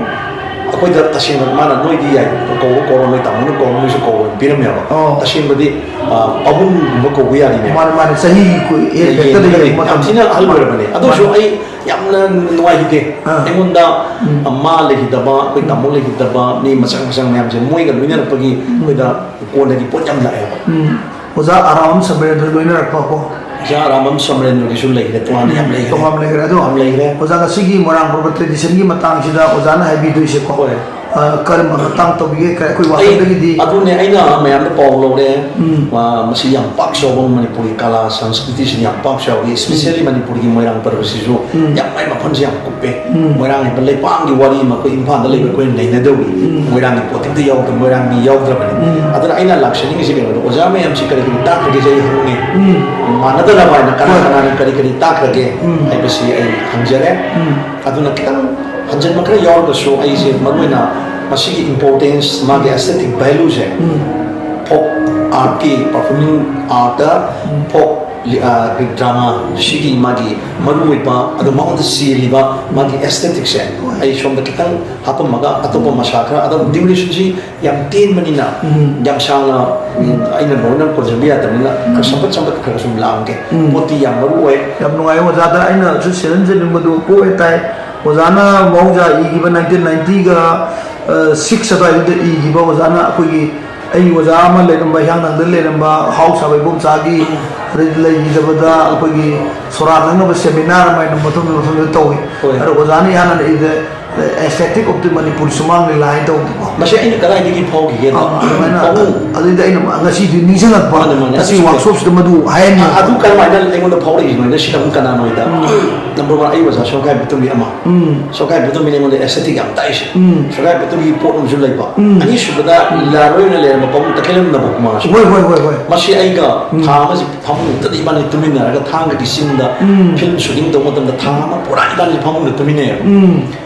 ꯑꯩꯈꯣꯏꯗ ꯇꯁꯦꯡꯅ ꯃꯥꯅ "ꯅꯣꯏꯗꯤ ꯌꯥꯏ, ꯀꯧꯕ ꯀꯧꯔꯣ, ꯅꯣꯏ ꯇꯥꯃꯣꯅ ꯀꯧꯔꯣ, ꯅꯣꯏꯁꯨ ꯀꯧꯔꯣ" ꯄꯤꯔꯝꯃꯦꯕ꯫ ꯑꯣ꯫ ꯇꯁꯦꯡꯕꯗꯤ, ꯑ, ꯄꯥꯕꯨꯡꯒꯨꯝꯕ ꯀꯧꯕ ꯌꯥꯔꯤꯅꯦꯕ꯫ ꯃꯥꯅꯦ, ꯃꯥꯅꯦ꯫ ꯆꯍꯤ ꯀꯨ-, ꯑꯦ, ꯍꯦꯛꯇꯗ ꯌꯦꯡꯕꯗꯗꯤ ꯌꯦꯡꯕ ꯌꯥꯝ ꯃꯇꯝꯗ꯫ ꯊꯤꯅ ꯑꯍꯜ ꯑꯣꯏꯔꯕꯅꯦ꯫ ꯑꯗꯨꯁꯨ ꯃꯥꯅꯦ꯫ ꯑꯩ ꯌꯥꯝꯅ ꯅꯨꯡꯉꯥꯏꯈꯤꯗꯦ꯫ ꯑꯥ꯫ ꯑꯩꯉꯣꯟꯗ, ꯎꯝ꯫ ꯑ, ꯃꯥ ꯂꯩꯈꯤꯗꯕ, ꯑꯩꯈꯣꯏ ꯎꯝ꯫ ꯇꯥꯃꯣ ꯂꯩꯈꯤꯗꯕ, ꯃꯤ ꯃꯆꯪ ꯃꯆꯪ ꯃꯌꯥꯝꯁꯦ ꯃꯣꯏꯒ ꯂꯣꯏꯅꯔꯛꯄꯒꯤ ꯎꯝ꯫ ꯑꯩꯈꯣꯏꯗ ꯀꯣꯟꯅꯒꯤ ꯄꯣꯠ ꯌꯥꯝ ꯂꯥꯛꯑꯦꯕ꯫ ꯎꯝ꯫ ꯑꯣꯖꯥ ꯑꯔꯥꯝ ꯁꯃꯔꯦꯟꯗ꯭ꯔ ꯂꯣꯏꯅꯔꯛꯄ ꯀꯣ꯫ ꯑꯣꯖꯥ ꯑꯔꯥꯝꯕꯝ ꯁꯃꯔꯦꯟꯗ꯭ꯔꯒꯤꯁꯨ ꯂꯩꯈ꯭ꯔꯦ, ꯇꯣꯉꯥꯟꯅ ꯌꯥꯝ ꯎꯝ, ꯂꯩꯈ꯭ꯔꯦ꯫ ꯇꯣꯉꯥꯟ ꯂꯩꯈ꯭ꯔꯦ꯫ ꯑꯗꯣ ꯌꯥꯝ ꯂꯩꯈ꯭ꯔꯦ꯫ ꯑꯣꯖꯥ, ꯉꯁꯤꯒꯤ ꯃꯣꯏꯔꯥꯡ ꯄꯔꯕ traditionꯒꯤ ꯃꯇꯥꯡꯁꯤꯗ ꯑꯣꯖꯥꯅ ꯍꯥꯏꯕꯤꯗꯣꯏꯁꯦꯀꯣ꯫ ꯍꯣꯏ꯫ ꯑ, ꯀꯔꯝꯕ ꯃꯇꯥꯡ ꯇꯧꯕꯤꯒꯦ? ꯀ-, ꯑꯩꯈꯣꯏ ꯑꯩ ꯋꯥꯈꯜꯗꯒꯤꯗꯤ ꯑꯗꯨꯅꯦ ꯑꯩꯅ ꯃꯌꯥꯝꯗ ꯄꯥꯎ ꯂꯧꯔꯦ꯫ ꯎꯝ꯫ ꯑ, ꯃꯁꯤ ꯌꯥꯝ ꯄꯥꯛ ꯆꯥꯎꯕ ꯃꯅꯤꯄꯨꯔꯤ ꯀꯂꯥ ꯁꯪꯁꯀ꯭ꯔꯤꯇꯤꯁꯤꯅ ꯌꯥꯝ ꯄꯥꯛ ꯆꯥꯎꯔꯤ, especially ꯃꯅꯤꯄꯨꯔꯒꯤ ꯃꯣꯏꯔꯥꯡ ꯄꯔꯕꯁꯤꯁꯨ ꯎꯝ꯫ ꯌꯥꯝ ꯃꯥꯏ ꯃꯐꯝꯁꯦ ꯌꯥꯝ ꯀꯨꯞꯄꯦ꯫ ꯎꯝ꯫ ꯃꯣꯏꯔꯥꯡ ꯍꯥꯏꯕ ꯂꯩꯄꯥꯛꯀꯤ ꯋꯥꯔꯤ ꯑꯃ ꯑꯩꯈꯣꯏ ꯏꯝꯐꯥꯜꯗ ꯂꯩꯕ ꯑꯩꯈꯣꯏꯅ ꯅꯩꯅꯗꯧꯔꯤ꯫ ꯎꯝ꯫ ꯃꯣꯏꯔꯥꯡꯒꯤ ꯄꯣꯠꯇꯤꯛꯇ ꯌꯥꯎꯗꯕ, ꯃꯣꯏꯔꯥꯡ ꯃꯤ ꯌꯥꯎꯗ꯭ꯔꯕꯅꯤ꯫ ꯎꯝ꯫ ꯑꯗꯨꯅ ꯑꯩꯅ ꯂꯥꯛꯆꯅꯤꯡꯉꯤꯁꯦ ꯀꯩꯅꯣꯗ, ꯑꯣꯖꯥ ꯃꯌꯥꯝꯁꯤ ꯀꯔꯤ ꯀꯔꯤ ꯇꯥꯛꯈ꯭ꯔꯒꯦꯁꯦ ꯑꯩ ꯍꯪꯉꯦ꯫ ꯎꯝ꯫ ꯃꯥꯟꯅꯗꯅꯕ ꯍꯥꯏꯅ ꯀꯅꯥ ꯍꯣꯏ꯫ ꯀꯅꯥꯅ ꯀꯔꯤ ꯀꯔꯤ ꯇꯥꯛꯈ꯭ꯔꯒꯦ ꯎꯝ꯫ ꯍꯥꯏꯕꯁꯤ ꯑꯩ ꯍꯪꯖꯔꯦ꯫ ꯎꯝ꯫ ꯑꯗꯨꯅ ꯈꯤꯇꯪ ꯍꯟꯖꯤꯟꯕ ꯈꯔ ꯌꯥꯎꯔꯒꯁꯨ ꯑꯩꯁꯦ ꯃꯔꯨꯑꯣꯏꯅ ꯃꯁꯤꯒꯤ importance, ꯃꯥꯒꯤ aesthetic valueꯁꯦ, ꯎꯝ꯫ Folk artꯀꯤ, performing artꯇ ꯎꯝ꯫ Folk ꯂꯤ-, ꯑ, drama ꯁꯤꯒꯤ ꯃꯥꯒꯤ ꯃꯔꯨꯑꯣꯏꯕ, ꯑꯗꯨ ꯃꯉꯣꯟꯗ ꯆꯦꯜꯂꯤꯕ ꯃꯥꯒꯤ aestheticꯁꯦ ꯍꯣꯏ꯫ ꯑꯩ ꯁꯣꯝꯗ ꯈꯤꯇꯪ ꯍꯥꯞꯄꯝꯃꯒ ꯑꯇꯣꯞꯄ ꯃꯁꯥ ꯈꯔ, ꯑꯗꯨꯝ durationꯁꯤ ꯌꯥꯝ ꯇꯦꯟꯕꯅꯤꯅ ꯎꯝ꯫ ꯌꯥꯝ ꯁꯥꯡꯅ, ꯎꯝ, ꯑꯩꯅ ꯂꯣꯏꯅ ꯀꯣꯟꯁꯤꯟꯕ ꯌꯥꯗꯕꯅꯤꯅ ꯈꯔ ꯁꯝꯄꯠ ꯁꯝꯄꯠ ꯈꯔ ꯁꯨꯝ ꯂꯥꯛꯑꯝꯒꯦ꯫ ꯎꯝ꯫ ꯄꯣꯠꯇꯤ ꯌꯥꯝ ꯃꯔꯨ ꯑꯣꯏ꯫ ꯌꯥꯝ ꯅꯨꯡꯉꯥꯏ ꯑꯣꯖꯥꯗ ꯑꯩꯅꯁꯨ ꯁꯤꯍꯟꯖꯅꯤꯡꯕꯗꯨ ꯄꯣꯛꯑꯦ ꯇꯥꯏ꯫ ꯑꯣꯖꯥꯅ ꯃꯍꯧꯁꯥ ꯏꯈꯤꯕ nineteen ninetyꯒ, ꯑ, six ꯑꯗꯨꯋꯥꯏꯗꯨꯗ ꯏꯈꯤꯕ ꯑꯣꯖꯥꯅ ꯑꯩꯈꯣꯏꯒꯤ, ꯑꯩ ꯑꯣꯖꯥ ꯑꯃ ꯂꯩꯔꯝꯕ, ꯍꯤꯌꯥꯡꯊꯥꯡꯗ ꯂꯩꯔꯝꯕ ꯍꯥꯎ ꯁꯥꯕ ꯏꯕꯣꯝꯆꯥꯒꯤ, ꯑꯗꯩ ꯂꯩꯈꯤꯗꯕꯗ ꯑꯩꯈꯣꯏꯒꯤ ꯁꯣꯔꯥꯠ ꯅꯛꯅꯕ seminar ꯑꯃ ꯍꯥꯏꯅ ꯃꯐꯝ ꯃꯐꯝꯗ ꯇꯧꯏ꯫ ꯍꯣꯏ꯫ ꯑꯗꯣ ꯑꯣꯖꯥꯅ ꯏꯍꯥꯟ ꯍꯥꯟꯅ ꯏꯕꯗ Aesthetic of the Manipuri ꯁꯨꯃꯥꯡ ꯂꯤꯂꯥ ꯍꯥꯏꯅ ꯇꯧꯕꯗꯣꯀꯣ꯫ ꯃꯁꯤ ꯑꯩꯅ ꯀꯗꯥꯏꯗꯒꯤ ꯐꯥꯎꯈꯤꯒꯦꯗ? ꯑꯥ, ꯑꯗꯨꯃꯥꯏꯅ ꯄꯥꯕꯨꯡ꯫ ꯑꯗꯨꯗꯩꯗ ꯑꯩꯅ ꯉꯁꯤꯗꯤ ꯅꯤꯡꯁꯤꯡꯉꯛꯄ꯫ ꯃꯥꯅꯦ, ꯃꯥꯅꯦ, ꯉꯁꯤ ꯑꯗꯨꯁꯨ workshopꯁꯤꯗ ꯃꯗꯨ ꯍꯥꯏꯍꯟꯅꯤꯡꯕ꯫ ꯑꯗꯨ ꯀꯔꯝꯍꯥꯏꯅ ꯑꯩꯉꯣꯟꯗ ꯐꯥꯎꯔꯛꯏꯅꯣ? ꯑꯩꯅ ꯁꯤꯗ ꯑꯃꯨꯛ ꯀꯅꯥꯅꯣ ꯍꯥꯏꯗ, ꯎꯝ꯫ Number one, ꯑꯩ ꯑꯣꯖꯥ ꯁꯣꯔꯣꯛꯈꯥꯏ ꯕꯤꯇꯨꯝꯕꯤ ꯑꯃ꯫ ꯎꯝ꯫ ꯁꯣꯔꯣꯛꯈꯥꯏ ꯕꯤꯇꯨꯝꯕꯤꯅ ꯑꯩꯉꯣꯟꯗ aesthetic ꯌꯥꯝ ꯇꯥꯛꯏꯁꯦ꯫ ꯎꯝ꯫ ꯁꯣꯔꯣꯛꯈꯥꯏ ꯕꯤꯇꯨꯝꯕꯤꯒꯤ ꯄꯣꯠ ꯑꯃꯁꯨ ꯂꯩꯕ꯫ ꯎꯝ꯫ ꯑꯅꯤꯁꯨꯕꯗ ꯂꯤꯂꯥꯔꯣꯏ ꯑꯣꯏꯅ ꯂꯩꯔꯝꯕ ꯄꯥꯕꯨꯡ ꯇꯈꯦꯜꯂꯝ ꯅꯕꯀꯨꯃꯥꯔꯁꯨ꯫ ꯍꯣꯏ, ꯍꯣꯏ, ꯍꯣꯏ, ꯍꯣꯏ꯫ ꯃꯁꯤ ꯑꯩꯒ ꯎꯝ꯫ ꯊꯥ ꯑꯃꯁꯤ ꯐꯃꯨꯡꯗ ꯏꯕꯥꯅꯤ ꯇꯨꯃꯤꯟꯅꯔꯒ ꯊꯥꯡꯒꯒꯤ ꯆꯤꯡꯗ ꯎꯝ꯫ Film shooting ꯇꯧꯕ ꯃꯇꯝꯗ ꯊꯥ ꯑꯃ ꯄꯨꯔꯥ ꯏꯕꯥꯅꯤ ꯐꯃꯨꯡꯗ ꯇꯨꯃꯤꯟꯅꯩꯌꯦꯕ꯫ ꯎꯝ꯫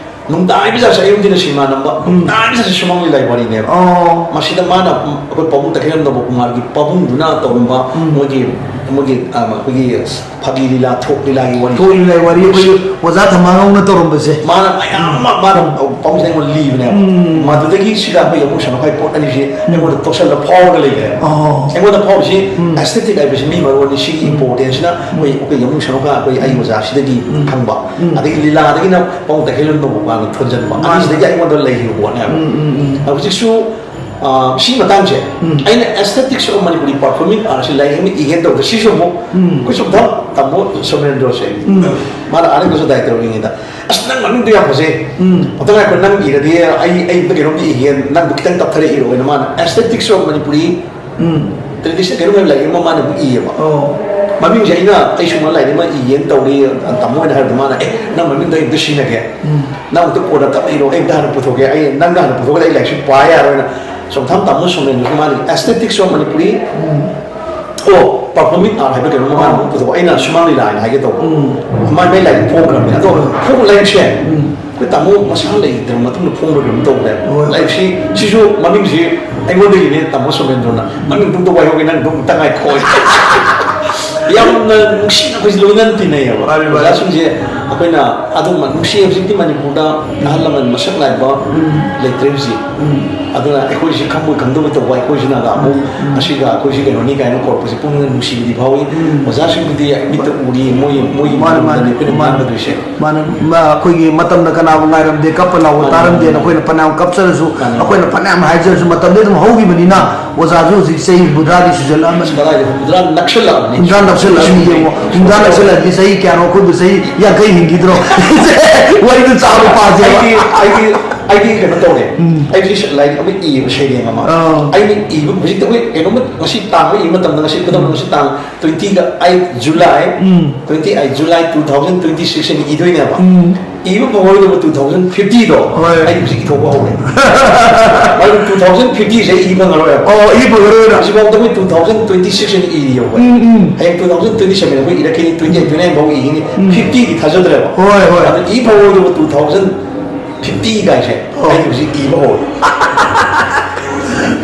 ꯅꯨꯡꯗꯥꯡ ꯍꯥꯏꯕ ꯖꯥꯠꯁꯦ ꯑꯌꯨꯛꯇꯅ ꯁꯤꯅꯦꯃꯥ ꯅꯝꯕ, ꯎꯝ꯫ ꯅꯨꯡꯗꯥꯡ ꯍꯥꯏꯕ ꯖꯥꯠꯁꯦ ꯁꯨꯃꯥꯡ ꯂꯤꯂꯥꯒꯤ ꯋꯥꯔꯤꯅꯦꯕ꯫ ꯑꯣ꯫ ꯃꯁꯤꯗ ꯃꯥꯅ, ꯎꯝ, ꯑꯩꯈꯣꯏ ꯄꯥꯕꯨꯡ ꯇꯈꯦꯜꯂꯝ ꯅꯕꯀꯨꯃꯥꯔꯒꯤ ꯄꯥꯕꯨꯡꯗꯨꯅ ꯇꯧꯔꯝꯕ ꯎꯝ꯫ ꯃꯣꯏꯒꯤ, ꯃꯣꯏꯒꯤ, ꯑ, ꯑꯩꯈꯣꯏꯒꯤ ꯐꯥꯒꯤ ꯂꯤꯂꯥ, ꯊꯣꯛ ꯂꯤꯂꯥꯒꯤ ꯋꯥꯔꯤ꯫ ꯊꯣꯛ ꯂꯤꯂꯥꯒꯤ ꯋꯥꯔꯤ ꯑꯩꯈꯣꯏꯒꯤ ꯑꯣꯖꯥ ꯊꯝꯕꯥꯉꯧꯅ ꯇꯧꯔꯝꯕꯁꯦ꯫ ꯃꯥꯅ ꯃꯌꯥꯝ ꯑꯃ, ꯃꯥꯅ ꯄꯥꯕꯨꯡꯁꯤꯅ ꯑꯩꯉꯣꯟꯗ ꯂꯤꯕꯅꯦꯕ꯫ ꯎꯝ꯫ ꯃꯗꯨꯗꯒꯤ ꯁꯤꯗ ꯑꯩꯈꯣꯏ ꯌꯥꯝꯕꯨꯡ ꯁꯅꯥꯈꯥꯏ ꯄꯣꯠ ꯑꯅꯤꯁꯤ ꯎꯝ꯫ ꯑꯩꯉꯣꯟꯗ ꯇꯣꯛꯁꯜꯂ ꯐꯥꯎꯔꯒ ꯂꯩꯈ꯭ꯔꯦꯕ꯫ ꯑꯣ꯫ ꯑꯩꯉꯣꯟꯗ ꯐꯥꯎꯔꯤꯁꯤ ꯎꯝ꯫ Aesthetic ꯍꯥꯏꯕꯁꯤ ꯃꯤ ꯃꯔꯨ ꯑꯅꯤ ꯁꯤꯒꯤ ꯎꯝ꯫ Importanceꯁꯤꯅ ꯑꯩꯈꯣꯏ, ꯎꯝ꯫ ꯑꯩꯈꯣꯏ ꯌꯥꯝꯕꯨꯡ ꯁꯅꯥꯈꯥꯏ ꯑꯩꯈꯣꯏ ꯑꯩ ꯑꯣꯖꯥꯁꯤꯗꯒꯤ ꯎꯝ꯫ ꯈꯪꯕ꯫ ꯎꯝ꯫ ꯑꯗꯒꯤ ꯂꯤꯂꯥꯗꯒꯤꯅ ꯄꯥꯕꯨꯡ ꯇꯈꯦꯜꯂꯝ ꯅꯕꯀꯨꯃꯥꯔꯅ ꯊꯣꯟꯖꯟꯕ꯫ ꯃꯥꯅꯤ꯫ ꯑꯅꯤꯁꯤꯗꯒꯤ ꯑꯩꯉꯣꯟꯗ ꯂꯩꯈꯤꯕ ꯄꯣꯠꯅꯦꯕ꯫ ꯎꯝ, ꯎꯝ, ꯎꯝ꯫ ꯍꯧꯖꯤꯛꯁꯨ ꯑꯥ, ꯁꯤ ꯃꯇꯥꯡꯁꯦ, ꯎꯝ꯫ ꯑꯩꯅ Aesthetics of Manipuri Performing Arts ꯁꯤ ꯂꯥꯏꯔꯤꯛ ꯑꯃ ꯏꯒꯦꯅ ꯇꯧꯕꯗ, ꯁꯤꯁꯨ ꯑꯃꯨꯛ ꯎꯝ꯫ ꯑꯩꯈꯣꯏ ꯁꯨꯝꯊꯪ ꯇꯥꯃꯣ ꯁꯣꯃꯦꯟꯗ꯭ꯔꯣꯁꯦ, ꯎꯝ꯫ ꯃꯥꯅ ꯑꯥꯔ ꯑꯦꯟ ꯀꯣꯁꯥ ꯗꯥꯏꯔꯦꯛꯇꯔ ꯑꯣꯏꯔꯤꯉꯩꯗ, "ꯑꯁ, ꯅꯪ ꯃꯃꯤꯡꯗꯣ ꯌꯥꯝ ꯐꯖꯩ꯫ ꯎꯝ꯫ ꯑꯝꯇ ꯉꯥꯏꯈꯣ, ꯅꯪ ꯏꯔꯗꯤ ꯑꯩ, ꯑꯩ ꯑꯝꯇ ꯀꯩꯅꯣꯝꯗꯤ ꯏꯒꯦ, ꯅꯪꯗꯣ ꯈꯤꯇꯪ ꯇꯞꯊꯔ ꯏꯔꯛꯑꯣꯅ" ꯃꯥꯅ Aesthetics of Manipuri um. Traditional ꯀꯩꯅꯣꯝ ꯍꯥꯏꯕ ꯂꯥꯏꯔꯤꯛ ꯑꯃ ꯃꯥꯅ ꯑꯃꯨꯛ ꯏꯌꯦꯕ꯫ ꯑꯣ꯫ ꯃꯃꯤꯡꯁꯦ ꯑꯩꯅ, "ꯑꯩ ꯁꯨꯝꯕ ꯂꯥꯏꯔꯤꯛ ꯑꯃ ꯏꯒꯦꯅ ꯇꯧꯔꯤ, ꯇꯥꯃꯣ" ꯍꯥꯏꯅ ꯍꯥꯏꯕꯗ, ꯃꯥꯅ, "ꯑꯦ, ꯅꯪ ꯃꯃꯤꯡꯗꯣ ꯑꯩ ꯑꯝꯇ ꯁꯤꯖꯤꯟꯅꯒꯦ꯫ ꯎꯝ꯫ ꯅꯪ ꯑꯝꯇ ꯀꯣꯟꯅ ꯇꯞꯅ ꯏꯔꯣ, ꯑꯩ ꯑꯝꯇ ꯍꯥꯟꯅ ꯄꯨꯊꯣꯛꯀꯦ꯫ ꯑꯩ, ꯅꯪꯅ ꯍꯥꯟꯅ ꯄꯨꯊꯣꯛꯑꯒ ꯑꯩ ꯂꯥꯏꯔꯤꯛꯁꯨ ꯄꯥ ꯌꯥꯔꯣꯏꯅ" ꯁꯣꯝꯊꯥꯝ ꯇꯥꯃꯣ ꯁꯣꯃꯦꯟꯗꯨꯒꯤ ꯃꯥꯒꯤ Aesthetics of Manipuri, ꯎꯝ꯫ ꯑꯣ, Performing Art ꯍꯥꯏꯕ ꯀꯩꯅꯣꯝꯃ ꯃꯥꯅ ꯑꯣ꯫ ꯑꯃꯨꯛ ꯄꯨꯊꯣꯛꯄ꯫ ꯑꯩꯅ ꯁꯨꯃꯥꯡ ꯂꯤꯂꯥ ꯍꯥꯏꯅ ꯍꯥꯏꯒꯦ ꯇꯧꯕ꯫ ꯎꯝ꯫ ꯃꯥꯏ, ꯃꯥꯏ ꯂꯥꯏꯔꯤꯛ ꯐꯣꯡꯈ꯭ꯔꯕꯅꯦ꯫ ꯑꯗꯣ ꯐꯣꯡꯕ ꯂꯥꯏꯔꯤꯛꯁꯦ ꯎꯝ꯫ ꯑꯩꯈꯣꯏ ꯇꯥꯃꯣ ꯃꯁꯥ ꯂꯩꯈꯤꯗ꯭ꯔꯕ ꯃꯇꯨꯡꯗ ꯐꯣꯡꯕ꯭ꯔꯥ ꯀꯩꯅꯣꯝ ꯇꯧꯕꯅꯦꯕ꯫ ꯍꯣꯏ꯫ ꯂꯥꯏꯔꯤꯛꯁꯤ, ꯁꯤꯁꯨ ꯃꯃꯤꯡꯁꯤ ꯑꯩꯉꯣꯟꯗꯒꯤꯅꯦ, ꯇꯥꯃꯣ ꯁꯣꯃꯦꯟꯗ꯭ꯔꯣꯅ꯫ "ꯃꯃꯤꯡ ꯄꯨꯡꯇꯣꯛ ꯋꯥꯏꯍꯧꯒꯦ, ꯅꯪ ꯑꯗꯨꯝ ꯇꯉꯥꯏ ꯈꯣꯏ"꯫ ꯌꯥꯝꯅ ꯅꯨꯡꯁꯤꯅ ꯑꯩꯈꯣꯏꯁꯦ ꯂꯣꯏꯅꯅ ꯇꯤꯟꯅꯩꯌꯦꯕ꯫ ꯃꯥꯅꯤ, ꯃꯥꯅꯤ꯫ ꯑꯣꯖꯥꯁꯤꯡꯁꯦ ꯑꯩꯈꯣꯏꯅ ꯑꯗꯨꯝ ꯅꯨꯡꯁꯤ꯫ ꯍꯧꯖꯤꯛꯇꯤ ꯃꯅꯤꯄꯨꯔꯗ ꯑꯍꯜ ꯂꯃꯟ ꯃꯁꯛ ꯅꯥꯏꯕ ꯎꯝ꯫ ꯂꯩꯇ꯭ꯔꯦ ꯍꯧꯖꯤꯛ꯫ ꯎꯝ꯫ ꯑꯗꯨꯅ ꯑꯩꯈꯣꯏꯁꯤ ꯈꯪꯕꯣꯏ ꯈꯪꯗꯕꯣꯏ ꯇꯧꯕ, ꯑꯩꯈꯣꯏꯁꯤꯅ ꯑꯃꯨꯛ ꯎꯝ꯫ ꯉꯁꯤꯒ ꯑꯩꯈꯣꯏꯁꯤ ꯀꯩꯅꯣꯅꯤ ꯀꯥꯏꯅ ꯀꯧꯔꯛꯄꯁꯦ ꯄꯨꯛꯅꯤꯡꯗ ꯅꯨꯡꯁꯤꯕꯗꯤ ꯐꯥꯎꯏ꯫ ꯎꯝ꯫ ꯑꯣꯖꯥꯁꯤꯡꯗꯨꯗꯤ ꯃꯤꯠꯇ ꯎꯔꯤ, ꯃꯣꯏ, ꯃꯣꯏꯒꯤ ꯃꯥꯅꯤ, ꯃꯥꯅꯤ, ꯃꯔꯝꯗꯅꯤ ꯑꯩꯈꯣꯏꯅ ꯃꯥꯅꯤ꯫ ꯉꯥꯡꯒꯗꯣꯏꯁꯦ꯫ ꯃꯥꯅ, ꯃꯥ-, ꯑꯩꯈꯣꯏꯒꯤ ꯃꯇꯝꯅ ꯀꯅꯥꯕꯨ ꯉꯥꯏꯔꯝꯗꯦ, ꯀꯞꯄ ꯂꯥꯎꯕ ꯃꯥꯅꯤ, ꯇꯥꯔꯝꯗꯦꯅ ꯃꯥꯅꯤ꯫ ꯑꯩꯈꯣꯏꯅ ꯐꯅꯌꯥꯝ ꯀꯞꯆꯔꯁꯨ, ꯃꯥꯅꯤ꯫ ꯑꯩꯈꯣꯏꯅ ꯐꯅꯌꯥꯝ ꯍꯥꯏꯖꯔꯁꯨ, ꯃꯇꯝꯗꯤ ꯑꯗꯨꯝ ꯍꯧꯈꯤꯕꯅꯤꯅ, ꯑꯣꯖꯥꯁꯨ ꯍꯧꯖꯤꯛ ꯆꯍꯤ ꯍꯨꯝꯐꯨꯇꯔꯥꯗꯤ ꯁꯨꯖꯜꯂꯛꯑꯃꯅꯤ꯫ ꯀꯗꯥꯏꯗ ꯍꯨꯝꯐꯨꯇꯔꯥ ꯅꯛꯁꯜꯂꯛꯑꯕꯅꯤ? ꯍꯨꯝꯐꯨꯇꯔꯥ ꯅꯛꯁꯜꯂꯛꯑꯕꯅꯤ ꯌꯦꯡꯉꯣ꯫ ꯍꯨꯝꯐꯨꯇꯔꯥ ꯅꯛꯁꯜꯂꯛꯑꯗꯤ ꯆꯍꯤ ꯀꯌꯥꯅꯣ? ꯑꯩꯈꯣꯏꯕꯨ ꯆꯍꯤ ꯌꯥꯡꯈꯩ ꯍꯤꯡꯈꯤꯗ꯭ꯔꯣ? ꯋꯥꯔꯤꯗꯣ ꯆꯥꯕ ꯄꯥꯁꯦꯕ꯫ ꯑꯩꯗꯤ, ꯑꯩꯗꯤ, ꯑꯩꯗꯤ ꯀꯩꯅꯣ ꯇꯧꯔꯦ꯫ ꯎꯝ꯫ ꯑꯩꯗꯤ ꯂꯥꯏꯔꯤꯛ ꯑꯃ ꯏꯌꯦꯕ, ꯁꯩꯔꯦꯡ ꯑꯃ꯫ ꯑꯥ꯫ ꯑꯩꯅ ꯏꯕ, ꯍꯧꯖꯤꯛꯇ ꯑꯩꯈꯣꯏ ꯀꯩꯅꯣꯝꯃ ꯉꯁꯤ ꯇꯥꯡ ꯑꯃ ꯏꯕ ꯃꯇꯝꯗ, ꯉꯁꯤ ꯈꯨꯗꯝ, ꯎꯝ꯫ ꯉꯁꯤ ꯇꯥꯡ twenty eight July, ꯎꯝ꯫ Twenty eight July two thousand twenty six ꯍꯥꯏꯅ ꯏꯗꯣꯏꯅꯦꯕ꯫ ꯎꯝ꯫ ꯏꯕ ꯐꯪꯉꯔꯣꯏꯗꯕ two thousand fiftyꯗꯣ ꯍꯣꯏ꯫ ꯑꯩ ꯍꯧꯖꯤꯛ ꯏꯊꯣꯛꯄ ꯍꯧꯔꯦ꯫ ꯃꯔꯝ two thousand fiftyꯁꯦ ꯑꯩ ꯏ ꯐꯪꯉꯔꯣꯏꯕ꯫ ꯑꯣ, ꯏ ꯐꯪꯉꯔꯣꯏꯅ꯫ ꯍꯧꯖꯤꯛꯐꯥꯎꯗ ꯑꯩꯈꯣꯏ two thousand twenty six ꯍꯥꯏꯅ ꯏꯔꯤꯌꯦꯕ꯫ ꯎꯝ, ꯎꯝ꯫ ꯍꯌꯦꯡ two thousand twenty seven ꯑꯩꯈꯣꯏ ꯏꯔꯛꯈꯤꯅꯤ, twenty eight, twenty nine ꯐꯥꯎ ꯏꯈꯤꯅꯤ, ꯎꯝ꯫ fiftyꯗꯤ ꯊꯥꯖꯗ꯭ꯔꯦꯕ꯫ ꯍꯣꯏ, ꯍꯣꯏ꯫ ꯑꯗꯨ ꯏ ꯐꯪꯉꯔꯣꯏꯗꯕ two thousand fifty ꯀꯥꯏꯁꯦ ꯑꯣ꯫ ꯑꯩ ꯍꯧꯖꯤꯛ ꯏꯕ ꯍꯧꯔꯦ꯫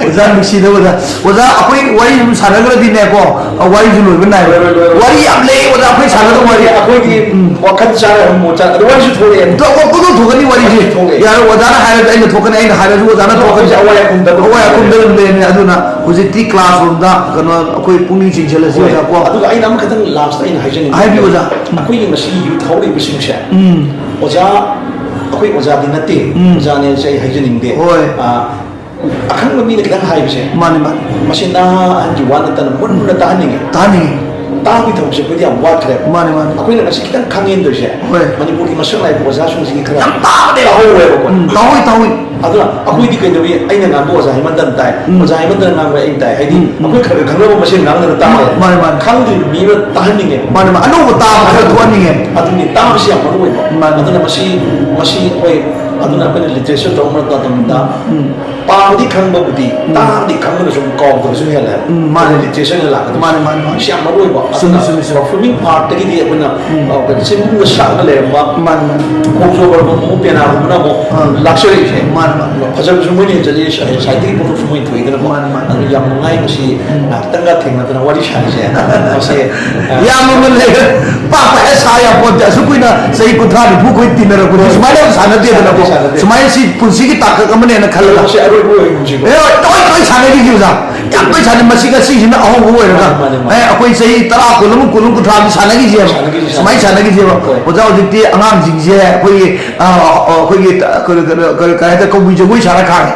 ꯑꯣꯖꯥ ꯅꯨꯡꯁꯤꯗꯕꯗ꯫ ꯑꯣꯖꯥ, ꯑꯩꯈꯣꯏ ꯋꯥꯔꯤ ꯑꯗꯨꯝ ꯁꯥꯟꯅꯈ꯭ꯔꯗꯤꯅꯦꯀꯣ, ꯑ, ꯋꯥꯔꯤꯁꯨ ꯂꯣꯏꯕ ꯅꯥꯏꯔꯣꯏ꯫ ꯂꯣꯏꯔꯣꯏ, ꯂꯣꯏꯔꯣꯏ꯫ ꯋꯥꯔꯤ ꯌꯥꯝ ꯂꯩ, ꯑꯣꯖꯥ, ꯑꯩꯈꯣꯏ ꯁꯥꯟꯅꯗꯧ ꯋꯥꯔꯤ꯫ ꯑꯩꯈꯣꯏꯒꯤ ꯎꯝ꯫ ꯋꯥꯈꯜ ꯆꯥꯔ ꯑꯗꯨꯝ ꯃꯣꯠ ꯆꯥꯔ, ꯑꯗꯨ ꯋꯥꯔꯤꯁꯨ ꯊꯣꯛꯂꯛꯑꯦ꯫ ꯊꯣꯛ-, ꯊꯣꯛ-, ꯊꯣꯛꯀꯅꯤ ꯋꯥꯔꯤꯁꯤ꯫ ꯋꯥꯔꯤꯁꯨ ꯊꯣꯛꯂꯛꯑꯦ꯫ ꯌꯥꯔꯣꯏ, ꯑꯣꯖꯥꯅ ꯍꯥꯏꯔꯗꯤ ꯑꯩꯅ ꯊꯣꯛꯀꯅꯤ, ꯑꯩꯅ ꯍꯥꯏꯔꯁꯨ ꯑꯣꯖꯥꯅ ꯑꯗꯣ ꯊꯣꯛꯀꯅꯤ꯫ ꯑꯩꯈꯣꯏꯁꯦ ꯑꯋꯥꯏ ꯑꯈꯨꯝꯗ ꯑꯗꯨꯝ ꯑꯋꯥꯏ ꯑꯈꯨꯝꯗ ꯑꯗꯨꯝ ꯂꯩꯔꯅꯤ꯫ ꯑꯗꯨꯅ ꯍꯧꯖꯤꯛꯇꯤ classroomꯗ ꯀꯩꯅꯣ ꯑꯩꯈꯣꯏ ꯄꯨꯛꯅꯤꯡ ꯆꯤꯡꯁꯤꯜꯂꯁꯤ, ꯍꯣꯏ꯫ ꯑꯣꯖꯥ, ꯀꯣ꯫ ꯑꯗꯨꯒ ꯑꯩꯅ ꯑꯃꯈꯛꯇꯪ lastꯇ ꯑꯩꯅ ꯍꯥꯏꯖꯅꯤꯡꯕ ꯍꯥꯏꯕꯤꯌꯨ, ꯑꯣꯖꯥ꯫ ꯎꯝ꯫ ꯑꯩꯈꯣꯏꯒꯤ ꯃꯁꯤꯒꯤ youth ꯍꯧꯔꯤꯕꯁꯤꯡꯁꯦ, ꯎꯝ꯫ ꯑꯣꯖꯥ, ꯑꯩꯈꯣꯏ ꯑꯣꯖꯥꯗꯤ ꯅꯠꯇꯦ, ꯎꯝ꯫ ꯑꯣꯖꯥꯅꯦꯁꯦ ꯑꯩ ꯍꯥꯏꯖꯅꯤꯡꯗꯦ꯫ ꯍꯣꯏ꯫ ꯑ, ꯑꯈꯪꯕ ꯃꯤꯅ ꯈꯤꯇꯪ ꯍꯥꯏꯕꯁꯦ, ꯃꯥꯅꯤ ꯃꯥꯅꯤ ꯃꯁꯤ ꯅꯍꯥ ꯑꯍꯟꯒꯤ ꯋꯥ ꯅꯠꯇꯅ ꯃꯨꯟ ꯃꯨꯟꯅ ꯇꯥꯍꯟꯅꯤꯡꯉꯦ꯫ ꯇꯥꯍꯟꯅꯤꯡꯉꯤ꯫ ꯇꯥꯕꯒꯤ ꯊꯕꯛꯁꯦ ꯑꯩꯈꯣꯏꯗꯤ ꯌꯥꯝ ꯋꯥꯠꯈ꯭ꯔꯦ꯫ ꯃꯥꯅꯤ ꯃꯥꯅꯤ ꯑꯩꯈꯣꯏꯅ ꯉꯁꯤ ꯈꯤꯇꯪ ꯈꯪꯉꯦꯅ ꯇꯧꯔꯤꯁꯦ, ꯍꯣꯏ꯫ ꯃꯅꯤꯄꯨꯔꯒꯤ ꯃꯁꯛ ꯅꯥꯏꯕ ꯑꯣꯖꯥꯁꯤꯡꯁꯤꯒꯤ ꯈꯔ ꯌꯥꯝ ꯇꯥꯕꯅꯦ꯫ ꯇꯥꯍꯧꯋꯦꯕꯀꯣ꯫ ꯎꯝ, ꯇꯥꯍꯧꯏ ꯇꯥꯍꯧꯏ꯫ ꯑꯗꯨꯅ ꯑꯩꯈꯣꯏꯗꯤ ꯀꯩꯗꯧꯏ, ꯑꯩꯅ ꯉꯥꯡꯕ ꯑꯣꯖꯥ ꯍꯦꯃꯟꯇꯅ ꯇꯥꯏ, ꯎꯝ꯫ ꯑꯣꯖꯥ ꯍꯦꯃꯟꯇꯅ ꯉꯥꯡꯕ ꯑꯩꯅ ꯇꯥꯏ, ꯍꯥꯏꯗꯤ ꯎꯝ, ꯎꯝ꯫ ꯑꯩꯈꯣꯏ ꯈꯔ ꯈꯔ ꯈꯪꯅꯕ ꯃꯁꯦꯟ ꯉꯥꯡꯅꯔ ꯇꯥꯔꯦ꯫ ꯃꯥꯅꯤ ꯃꯥꯅꯤ ꯈꯪꯗ꯭ꯔꯤꯕ ꯃꯤ ꯑꯃ ꯇꯥꯍꯟꯅꯤꯡꯉꯦ꯫ ꯃꯥꯅꯤ ꯃꯥꯅꯤ꯫ ꯑꯅꯧꯕ ꯇꯥꯕ ꯈꯔ ꯊꯣꯛꯍꯟꯅꯤꯡꯉꯦ꯫ ꯑꯗꯨꯅꯤ ꯇꯥꯕꯁꯤ ꯌꯥꯝ ꯃꯔꯨ ꯑꯣꯏꯕ꯫ ꯃꯥꯅꯤ꯫ ꯑꯗꯨꯅ ꯃꯁꯤ, ꯃꯁꯤ ꯑꯩꯈꯣꯏ, ꯑꯗꯨꯅ ꯑꯩꯈꯣꯏꯅ ꯂꯤꯇꯔꯦꯆꯔ ꯇꯧꯕ ꯃꯇꯝꯗ ꯎꯝ꯫ ꯄꯥꯕꯗꯤ ꯈꯪꯕꯕꯨꯗꯤ, ꯇꯥꯕꯗꯤ ꯈꯪꯕꯅ ꯁꯨꯝ ꯀꯥꯎꯗꯕꯁꯨ ꯍꯦꯜꯂꯦ꯫ ꯎꯝ, ꯃꯥꯅꯤ꯫ ꯂꯤꯇꯔꯦꯆꯔꯅ ꯂꯥꯛꯀꯗꯕ꯫ ꯃꯥꯅꯤ, ꯃꯥꯅꯤ, ꯃꯥꯅꯤ꯫ ꯃꯁꯤ ꯌꯥꯝ ꯃꯔꯨ ꯑꯣꯏꯕ꯫ ꯆꯨꯝꯃꯤ, ꯑꯗꯨꯅ ꯆꯨꯝꯃꯤ, ꯆꯨꯝꯃꯤ꯫ ꯄꯔꯐꯣꯔꯃꯤꯡ ꯑꯥꯔꯠꯇꯒꯤꯗꯤ ꯑꯩꯈꯣꯏꯅ, ꯎꯝ꯫ ꯑ, ꯀꯩꯅꯣ, ꯆꯤꯟꯗ ꯁꯛꯑꯒ ꯂꯩꯔꯝꯕ, ꯃꯥꯅꯤ ꯃꯥꯅꯤ꯫ ꯈꯣꯡꯖꯣꯝ ꯄꯔꯕ ꯑꯃꯨꯛ ꯄꯦꯅꯥꯒꯨꯝꯕꯅ ꯑꯃꯨꯛ ꯑꯥ꯫ ꯂꯥꯛꯆꯔꯛꯏꯁꯦ꯫ ꯃꯥꯅꯤ ꯃꯥꯅꯤ꯫ ꯐꯖꯕꯁꯨ ꯃꯣꯏꯅ ꯍꯦꯟꯖꯜꯂꯤ, ꯁꯥꯍꯤꯇ꯭ꯌꯒꯤ ꯄꯣꯠꯊꯣꯛꯁꯨ ꯃꯣꯏꯅ ꯊꯣꯛꯏꯗꯅꯀꯣ꯫ ꯃꯥꯅꯤ ꯃꯥꯅꯤ꯫ ꯑꯗꯨ ꯌꯥꯝ ꯅꯨꯡꯉꯥꯏ ꯉꯁꯤ ꯉꯥꯏꯍꯥꯛꯇꯪꯒ ꯊꯦꯡꯅꯗꯅ ꯋꯥꯔꯤ ꯁꯥꯔꯤꯁꯦ꯫ ꯃꯁꯤ, ꯑ, ꯌꯥꯝ ꯑꯃ ꯂꯩꯔꯦ꯫ ꯄꯥꯛ ꯄꯥꯛ ꯍꯦꯛ ꯁꯥ ꯌꯥꯄꯣꯟꯇꯦ꯫ ꯑꯁꯨꯛ ꯀꯨꯏꯅ ꯆꯍꯤ ꯀꯨꯟꯊ꯭ꯔꯥ ꯅꯤꯐꯨ ꯑꯩꯈꯣꯏ ꯇꯤꯟꯅꯔꯛꯄꯗꯤ ꯁꯨꯃꯥꯏꯅ ꯁꯥꯟꯅꯗꯦꯗꯅꯀꯣ꯫ ꯁꯥꯟꯅꯗꯦ꯫ ꯁꯨꯃꯥꯏꯅ ꯁꯤ ꯄꯨꯟꯁꯤꯒꯤ ꯇꯥꯡꯀꯛ ꯑꯃꯅꯦꯅ ꯈꯜꯂꯒ꯫ ꯃꯁꯤ ꯑꯔꯣꯏꯕ ꯑꯣꯏꯍꯟꯁꯤꯀꯣ꯫ ꯑꯦ, ꯍꯣꯏ, ꯇꯣꯏ ꯇꯣꯏ ꯁꯥꯟꯅꯈꯤꯁꯦ ꯑꯣꯖꯥ꯫ ꯌꯥꯝ ꯇꯣꯏ ꯁꯥꯟꯅꯩ꯫ ꯃꯁꯤ ꯉꯁꯤꯁꯤꯅ ꯑꯍꯧꯕ ꯑꯣꯏꯔꯒ꯫ ꯃꯥꯅꯤ, ꯃꯥꯅꯤ, ꯃꯥꯅꯤ꯫ ꯑꯦ, ꯑꯩꯈꯣꯏ ꯆꯍꯤ ꯇꯔꯥ, ꯀꯨꯟ ꯑꯃ, ꯀꯨꯟ ꯑꯃ, ꯀꯨꯟꯊ꯭ꯔꯥꯗꯤ ꯁꯥꯟꯅꯈꯤꯁꯦꯕ꯫ ꯁꯥꯟꯅꯈꯤꯁꯦ, ꯁꯨꯃꯥꯏꯅ ꯁꯥꯟꯅꯈꯤꯁꯦ꯫ ꯁꯥꯟꯅꯈꯤꯁꯦꯕ꯫ ꯍꯣꯏ꯫ ꯑꯣꯖꯥ, ꯍꯧꯖꯤꯛꯇꯤ ꯑꯉꯥꯡꯁꯤꯡꯁꯦ ꯑꯩꯈꯣꯏꯒꯤ, ꯑ, ꯑ, ꯑꯩꯈꯣꯏꯒꯤ, ꯑ, ꯀꯔꯤ, ꯀꯔꯤ, ꯀꯔꯤ, ꯀꯔꯤ ꯍꯥꯏꯇꯥꯔꯦ, ꯀꯕꯨꯏ ꯖꯒꯣꯏ ꯁꯥꯔ ꯈꯥꯡꯉꯦ꯫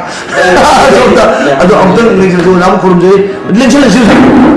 ꯑꯗꯣ ꯑꯝꯇ, ꯑꯗꯣ ꯑꯝꯇꯪ ꯂꯦꯡꯁꯤꯜꯂꯁꯤ, ꯑꯣꯖꯥꯕꯨ ꯈꯨꯔꯨꯝꯖꯔꯤ꯫ ꯂꯦꯡꯁꯤꯜꯂꯁꯤ ꯍꯧꯖꯤꯛ꯫